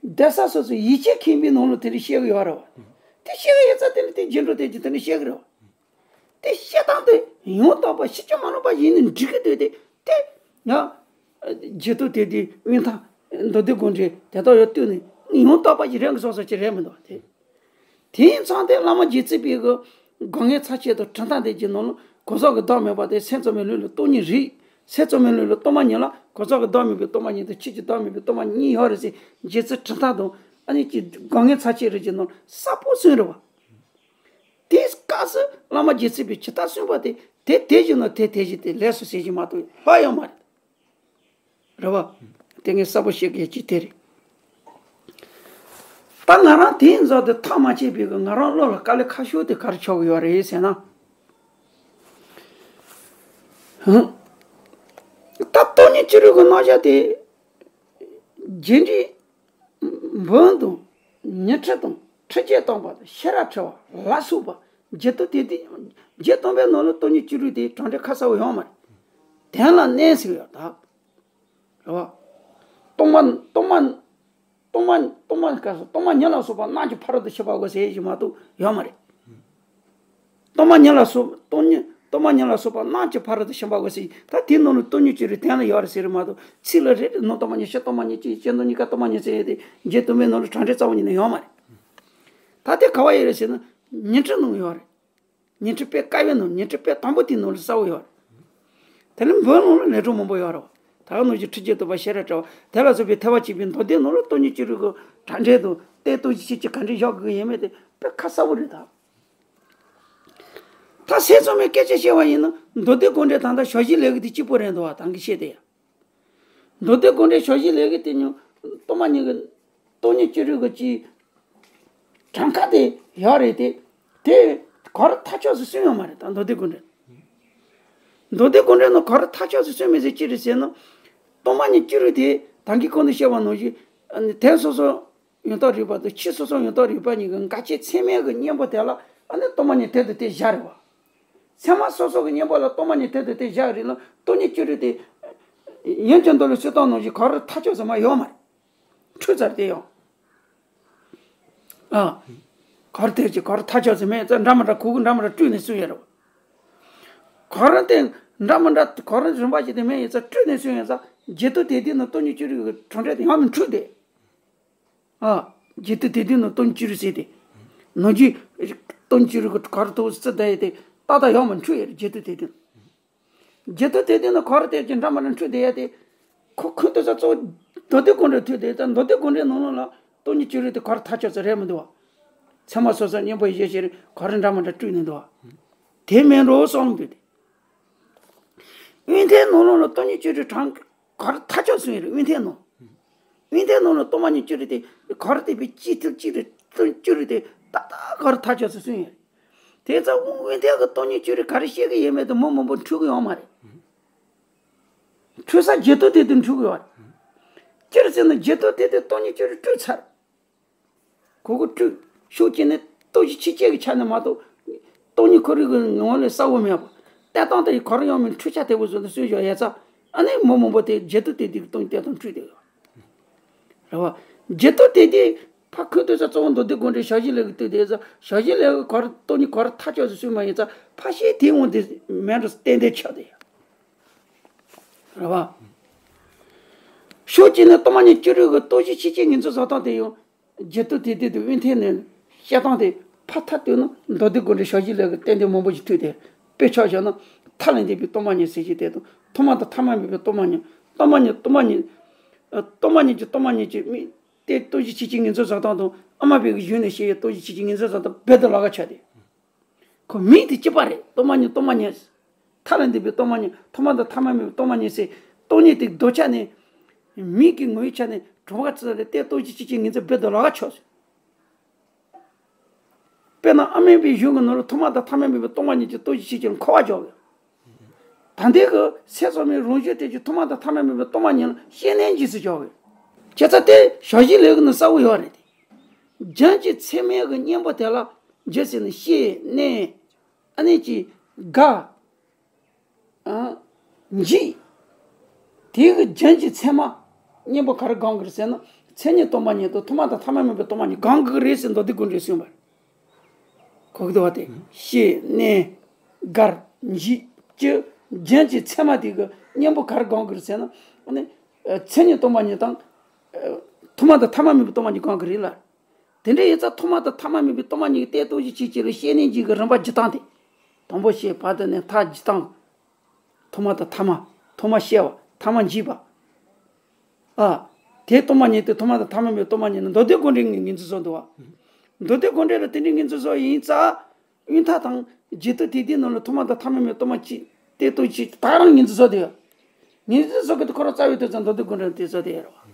གདན་ས་སོ་སོའི་ཡིད་ཆེས་ཁེངས་པའི་ནང་ལ་དེ་འདྲ་བཤད་གི་ཡོད་རེད་བ། དེ་བཤད་གི་ཡོད་ཙང་དེ་ནི་དེ་རྗེ་འགྲོ་དེ་གྱིས་དེ་འདྲ་བཤད་གི་རེད་བ། དེ་བཤད་སྟངས་དེ་ཡང་དག་པ་ཕྱིན་ཅི་མ་ལོག་པ་ཡིན་ནི་འགྲིག་གི་འདུག་སྟེ། དེ་ཡང་། རྗེ་བཙུན་དེ་དུས་དབྱིག་གཉེན། མདོ་སྡེ་དགོངས་འགྲེལ་དེ་དག་ཡང་བསྡུས་ནས་ཡང་དག་པ་ཞིག་རེད་གི་སོ་སོ་ཅིག་རེད་མི་འདུག་དེ། དེ་ཡིན་ཙང་དེ་བླ་མ་རྗེ་བཙུན་པའི་གི་དགོངས་ངེས་ཚར་ཆེད་དུ་གྲུབ་མཐའ་འདི་གྱི་ནང་ལ་གོ་ས་གི་བདག་མེད་པ་དེ་སེམས་ཙམ་པའི་ལུགས་ལ་སྟོང་ཉིད་རེད། སེམས་ཙམ་པའི་ལུགས་ལ་སྟོང་པ་ཉིད་ལ་གོ་ས་གི་བདག་མེད་པའི་སྟོང་པ་ཉིད་དང་ཆོས་ཀྱི་བདག་མེད་པའི་སྟོང་པ་ཉིད་གཉིས་ཡོད་རེད་ཟེར། རྗེ་བཙུན་གྲུབ་མཐའ་དང་ཨ་ནི་ཀྱི་དགོངས་ངེས་ཚར་ཆེད་རེད་ཀྱི་ནང་ལ་གསལ་པོ་གསུངས་རེད་བ། དེའི་སྐབས་སུ་བླ་མ་རྗེ་བཙུན་པས་ཇི་ལྟར་གསུངས་པ་དེ་དེ་དེ་བཞིན་ནོ་དེ་དེ་བཞིན་དེ་ལས་སོ་ཟེར་གྱི་མ་གཏོགས་ལྷག་ཡོད་མ་རེད། རེད་བ། དེ་ངས་གསལ་པོ་བཤད་དགོས་ཀྱི་དེ་རེད། ད་ང་རང་དེ་ཡིན་ཙང་དེ་ཐག་མ་ཆད་པའི་གི་ང་རང་བློ་ལ་དཀའ་ལས་ཁག་ཤོས་དེ་ག་རེ་ཆགས་ཀྱི་ཡོད་རེད་ཟེར་ན། ཧུམ། ད་སྟོང་ཉིད་ཅི་རིགས་ཀྱི་རྣམ་གཞག་དེ། རྗེས་འབྲིང་། འབུམ་དང་། ཉི་ཁྲི་དང་། ཁྲི་བརྒྱད་སྟོང་པ་དང་། ཤེས་རབ་ཕྲེང་བ་ལ་སོགས་པ། རྗེ་བཙུན་དེ་དུས་རྗེ་སྟོན་པའི་ནང་ལ་སྟོང་ཉིད་ཅི་རིགས་དེ་གྲངས་འདྲེན་ཁ་གསལ་པོ་ཡོད་མ་རེད། དོན་ལ་གནས་ཟེར་ཡོད་ད། རེད་བ། སྟོང་པ་སྟོང་པ་སྟོང་པ་སྟོང་པ་ག་སོ་སྟོང་པ་ཉིད་ལ་སོགས་པ་རྣམས་ཀྱི་ཕ་རོལ་ཏུ་ཕྱིན་པ་དགོས་ཟེར་ཞིག་མ་གཏོགས་ཡོད་མ་རེད། སྟོང་པ་ཉིད་ལ་སོགས་སྟོང་ཉིད་སྟོང་པ་ཉིད་ལ་སོགས་པ་རྣམས་ཀྱི་ཕ་རོལ་ཏུ་ཕྱིན་པ་དགོས་ཟེར། ད་དེའི་ནང་ལ་སྟོང་ཉིད་ཅི་རིགས་དོན་ལ་ཡོད་རེད་ཟེར་མ་གཏོགས་ཚིག་ལ་རེ་རེ་ནང་སྟོང་པ་ཉིད་ཕྱི་སྟོང་པ་ཉིད་ཅེས་སྤྱི་སྟོང་གཉིས་ཀ་སྟོང་པ་ཉིད་ཟེར་ཡས་དེ་རྗེ་སྟོན་པའི་ནང་ལ་གྲངས་འདྲེན་རྩ་བ་ཉིད་ནས་ཡོད་མ་རེད། ད་དེ་ག་བ་ཡོད་རེད་ཟེར་ན་ཉི་ཁྲི་ནང་ཡོད་རེད། ཉི་ཁྲི་དཔེ་དཀའ་བའི་ནང་ཉི་ཁྲི་དཔེ་དང་པོ་དེའི་ནང་ལ་གསལ་པོ་ཡོད་རེད། དེ་ལས་འབུམ་ནང་ལ་ལས་གྲུབ་མང་པོ་ཡོད་རེད། ད་ག་ནང་བཞིན་ཁྲི་བརྒྱད་སྟོང་པ་ཤེས་རབ་ཕྲེང་བ་དེ་ལ་སོགས་པའི་ཐེག་པ་ཆེན་པོའི་མདོ་སྡེ་ནང་ལ་སྟོང་ཉིད་ཅི་རིགས་ཀྱི་གྲངས་འདྲེན་དང་དེ་སྟོང་ཉིད་ཅི་རིགས་ག་འདྲ་བཞག་དགོས་ཡིན་མིན་དེ་དཔེ་ཁ་གསལ་པོ་རེད་ད། ད་སེམས་ཙམ་པའི་སྐད་ཆ་བཤད་པ་ཡིན་ན་མདོ་སྡེ་དགོངས་འགྲེལ་ད་ལྟ་ཞོགས་ཞུགས་ལས་ཀྱི་དེ་གཅིག་པོ་རེད་འདུག་བ་ད་གིན་བཤད་དེ་ཡ། མདོ་སྡེ་དགོངས་འགྲེལ་ཞོགས་ཞུགས་ལས་ཀྱི་དེ་ཉུང་སྟོང་པ་ཉིད་ཀྱི་སྟོང་ཉིད་ཅི་རིགས་ཀྱི་གྲངས་ཀ་དེ་ཡོད་རེད་དེ། དེ་ག་རེ་ཐག་ཆོད་ཟེར་གསུངས་ཡོད་མ་རེད་ད་མདོ་སྡེ་དགོངས་འགྲེལ། མདོ་སྡེ་དགོངས་འགྲེལ་ནང་ག་རེ་ཐག་ཆོད་ཟེར་གསུངས་མེད་ཟེར་ཅི་རེད་ཟེར་ན། སྟོང་པ་ཉིད་ཅི་རིགས་དེ་ད་གིན་གོང་དུ་བཤད་པ་ནང་བཞིན་དོན་སོ་སོ་ཡང་དག་རིག་པ་དང་ཕྱིས་སོ་སོ་ཡང་དག་རིག་པ་གཉིས་ཀྱི་འགལ་རྐྱེན་ཚད་མའི་གི་གཉེན་པོ་དེ་ལ་ཨ་ནི་སྟོང་པ་ཉིད་དེ་དང་དེ་བཞག་རེད་བ། ཚད་མ་སོ་སོ་གི་གཉེན་པོ་ལ་སྟོང་པ་ཉིད་དེ་དང་དེ་བཞག་རེད་ལ་སྟོང་ཉིད་ཅི་རིགས་དེ། ཡིན་གྱི་མདོ་ལས་སུས་བཏང་ནང་བཞིན་ག་རེ་ཐག་ཆོད་ཟེར་མ་ཡོད་མ་རེད། འཁྲུལ་ཚར་དེ་ཡང་། ཨ། ག་རེ་དེ་ཅི་ག་རེ་ཐག་ཆོད་ཟེར་མེད་ཙང་འདྲ་མི་འདྲ་གུ་གུ་འདྲ་མི་འདྲ་སྤྲུལ་ནས་གསུངས་ཡོད་རེད་བ། ག་རེ་དེ་འདྲ་མི་འདྲ་ག་རེ་རིམ་པ་ཞིག་དེ་མེད་ཡིན་ཙང་སྤྲུལ་ནས་གསུངས་ཡོད་ཙང་རྗེ་བཙུན་དེ་དུས་ནི་སྟོང་ཉིད་ཅི་རིགས་ཀྱི་གྲངས་འདྲེན་དེ་ཡང་མི་འཁྲུལ་དེ། ཨ། རྗེ་བཙུན་དེ་དུས་ནི་སྟོང་ཉིད་ཅི་རིགས་ཟེར་དེ། ནང་བཞིན་སྟོང་ཉིད་ཅི་རིགས་ཀྱི་ག་རེ་ཐོག་སི་ད་ཡེ་དེ་ཏག་ཏག་ཡང་མི་འཁྲུལ་ཡོད་རེད་རྗེ་བཙུན་དེ་དུས། རྒྱུད་སྟོད་དེ་དེ་ནི་ག་རེ་བལྟས་ཀྱི་འདྲ་མི་འདྲ་འཁྲུལ་བསྡད་ཡ་དེ། ཁོ་ཁོ་ལྟོས་ས་གཙོ་བོ་མདོ་སྡེ་དགོངས་འགྲེལ་ཐོས་དེ་ད་མདོ་སྡེ་དགོངས་འགྲེལ་ནང་ལོགས་ལ་སྟོང་ཉིད་སྤྱོད་རིག་དེ་ག་རེ་ཐག་ཆོད་ས་རེད་མི་འདུག་བ། ཚད་མ་སོ་སོར་གཉེན་པོ་ཡེ་ཤེས་རེད་ག་རེ་འདྲ་མི་འདྲ་སྤྲུལ་ནས་འདུག་བ། དེ་མིན་འགྲོ་བསམ་འདུག་དེ། དབེན་ཐལ་ནང་ལོགས་ལ་སྟོང་ཉིད་སྤྱོད་རིག་དྲང་ག་རེ་ཐག་ཆོད་སོང་ཡ་རེད། དབེན་ཐལ་ནང་། དབེན་ཐལ་ནང་ལ་སྟོང་པ་ཉིད་སྤྱོད་རིག་དེ་ག་རེ་བལྟས་པའི་སྤྱི་ཐུབ་ཅི་རེད་སྟོང་སྤྱོད་རིག་དེ་ཏག་ཏག་ག་རེ་ཐག་ཆོད་སོང་སོང་ཡ་རེད། དེ་ཙང་དབེན་ཐལ་གི་སྟོང་ཉིད་སྤྱོད་རིག་ག་རེ་བཤད་གི་ཡོད་མེད་དེ་མི་མང་པོ་འཁྲུལ་གི་ཡོད་མ་རེད། འཁྲུལ་ས་རྒྱུད་སྟོད་དེ་དེ་འཁྲུལ་གི་ཡོད་རེད། ཅི་རེད་ཟེར་ན་རྒྱུད་སྟོད་དེ་དེ་སྟོང་ཉིད་སྤྱོད་རིག་སྤྲུལ་ཚར། གོ་གོ་སྤྲུལ། ཕྱོགས་གཅིག་ནས་སྟོབས་བཞི་ཆོས་ཅན་གྱི་ཆ་ནས་མ་གཏོགས། སྟོང་ཉིད་ཁོ་རང་གི་ངོ་ལས་གསལ་བོ་མེད་པ། ལྟ་སྟངས་དེ་ག་རེ་ཡང་མིན་འཁྲུལ་ཆ་དེ་བོ་བཟོ་འདུག་སྲོལ་ཞོག་ཡ་ཙ། ཨ་ནི་མི་མང་པོ་དེ་རྒྱུད་སྟོད་དེ་དེ་གི་སྟོང་ཉིད་སྟོང་འཁྲུལ་དེ་ཡོད། རེད་བ། རྒྱུད་སྟོད་དེ་དེ་ཕ་ཁོས་ལྟོས་ས་གཙོ་བོ་མདོ་སྡེ་དགོངས་འགྲེལ་ཞབས་ཕྱི་ལས་ཀྱི་ལྟོས་དེ་ཙ་ཞབས་ཕྱི་ལས་ཀྱི་ག་རེ་སྟོང་ཉིད་ག་རེ་ཐག་ཆོད་ཟེར་སྲོལ་མ་ཡིན་ཙ་ཕ་ཤེས་དེ་འོང་དེ་མེད་འགྲོ་ཏན་ཏན་ཆགས་དེ་ཡོད། རེད་བ། ཕྱོགས་གཅིག་ནས་སྟོང་པ་ཉིད་སྤྱོད་རིག་གི་སྟོབས་བཞི་ཆོས་ཅན་ངོས་འཛིན་བཟོ་སྟངས་དེ་ཡང་རྒྱུད་སྟོད་དེ་དེ་དུ་དབེན་ཐལ་ནས་བཤད་སྟངས་དེ་ཕ་མཐའ་བཏོན་ན་མདོ་སྡེ་དགོངས་འགྲེལ་ཞབས་ཕྱི་ལས་ཀྱི་བསྟན་དོན་མང་པོ་ཞིག་ཐུག་སྟེ། དཔེ་ཆ་བཞག་ན་མཐའ་ལས་འདས་པའི་སྟོང་པ་ཉིད་ཟེར་གྱི་དེ་དང་ཐོག་མ་དང་ཐ་མ་མེད་པའི་སྟོང་པ་ཉིད། སྟོང་པ་ཉིད་སྟོང་པ་ཉིད། ཨ། སྟོང་པ་ཉིད་ཀྱི་སྟོང་པ་ཉིད་ཀྱི་དམིགས་ཏེ་སྟོབས་བཞི་ཆོས་ཅན་ངོས་འཛིན་བཟོ་སྟངས་དང་ཨ་མ་པའི་གཞུང་ནས་བཤད་པའི་སྟོབས་བཞི་ཆོས་ཅན་ངོས་འཛིན་བཟོ་སྟངས་རྦད་དེ་ལོགས་ཀ་ཆགས་ཏེ། ཁོ་མིང་དེ་གཅིག་པ་རེད། སྟོང་པ་ཉིད་སྟོང་པ་ཉིད། མཐའ་ལས་འདས་པའི་སྟོང་པ་ཉིད། ཐོག་མ་དང་ཐ་མ་མེད་པའི་སྟོང་པ་ཉིད་ཟེར། སྟོང་ཉིད་དེ་མདོ་ཆ་ནས། མིང་གི་ངོ་བོའི་ཆ་ནས་གྲུབ་པ་ཙམ་རེད་དེ་སྟོབས་བཞི་ཆོས་ཅན་ངོས་འཛིན་རྦད་དེ་ལོགས་ཀ་ཆགས་སོང་། དཔེར་ན་ཨ་མའི་པའི་གཞུང་གི་ནང་ལ་ཐོག་མ་དང་ཐ་མ་མེད་པའི་སྟོང་པ་ཉིད་ཀྱི་སྟོབས་བཞི་ཆོས་ཅན་འཁོར་བ་འཇོག་གི། ད་ལྟའི་གི་སེམས་ཙམ་པའི་རང་བཞིན་དེ་ཀྱི་ཐོག་མ་དང་ཐ་མ་མེད་པའི་སྟོང་པ་ཉིད་ལ་བཤེས་གཉེན་རྗེས་སུ་འཇོག་གི། ཁྱེད་ཚོ་དེ་ཞབས་ཕྱི་ལས་ཀྱི་ནང་གསལ་བོ་ཡོད་རེད་དེ། རྒྱུན་གྱི་མཚན་མའི་གི་གཉེན་པོ་དེ་ལ་རྒྱུ་ཟེར་ན་བཤེས་གཉེན། ཨ་ནི་ཅི། དགའ། ཨ། འཇིགས། དེའི་གི་རྒྱུན་གྱི་མཚན་མ། གཉེན་པོ་ག་རེ་དགོངས་ཀྱི་རེད་ཟེར་ན། མཚན་ཉིད་སྟོང་པ་ཉིད་དང་ཐོག་མ་དང་ཐ་མ་མེད་པའི་སྟོང་པ་ཉིད་དགོངས་ཀྱི་རེད་ཟེར་མདོ་སྡེ་དགོངས་འགྲེལ་གསུངས་པ་རེད། གོ་གི་འདུག་བ་དེ། བཤེས་གཉེན། དགའ། འཇིགས། སྐྱིད། རྒྱུན་གྱི་མཚན་མ་དེ་གི་གཉེན་པོ་ག་རེ་དགོངས་ཀྱི་རེད་ཟེར་ན། ཨ་ནི། ཨ། མཚན་ཉིད་སྟོང་པ་ཉིད་དང་། ཨ། ཐོག་མ་དང་ཐ་མ་མེད་པའི་སྟོང་པ་ཉིད་དགོངས་ཀྱི་རེད་ལ། དེ་འདྲ་ཡིན་ཙང་ཐོག་མ་དང་ཐ་མ་མེད་པའི་སྟོང་པ་ཉིད་ཀྱི་ལྟའི་སྟོབས་བཞི་ཆོས་ཅན་ལ་བཤེས་གཉེན་གྱི་གི་རིམ་པ་བགྱི་སྟངས་དེ། དང་པོ་བཤེས། བར་དུ་གནས། མཐར་བགྱི་སྟངས། ཐོག་མ་དང་ཐ་མ། ཐོག་མ་བཤེས་པ། ཐ་མ་འཇིགས་པ། ཨ། དེ་སྟོང་པ་ཉིད་དེ་ཐོག་མ་དང་ཐ་མ་མེད་པའི་སྟོང་པ་ཉིད་ནི་མདོ་སྡེ་དགོངས་འགྲེལ་ངོས་འཛིན་བཟོ་འདུག་བ། མདོ་སྡེ་དགོངས་འགྲེལ་ལ་དེ་འདྲའི་ངོས་འཛིན་བཟོ་ཡིན་ཙང་། དབེན་ཐལ་དང་རྒྱུད་སྟོད་དེ་དེའི་ནང་ལ་ཐོག་མ་དང་ཐ་མ་མེད་པའི་སྟོང་པ་ཉིད་ཀྱི་ལྟའི་སྟོབས་ཆོས་ད་རང་ངོས་འཛིན་བཟོ་དེ་ཡོད། ངོས་འཛིན་བཟོ་གི་དེ་ཁོ་རང་རྩ་བའི་དོན་ཙམ་མདོ་སྡེ་དགོངས་འགྲེལ་དེ་བཟོ་དེ་ཡོད་རེད་བ།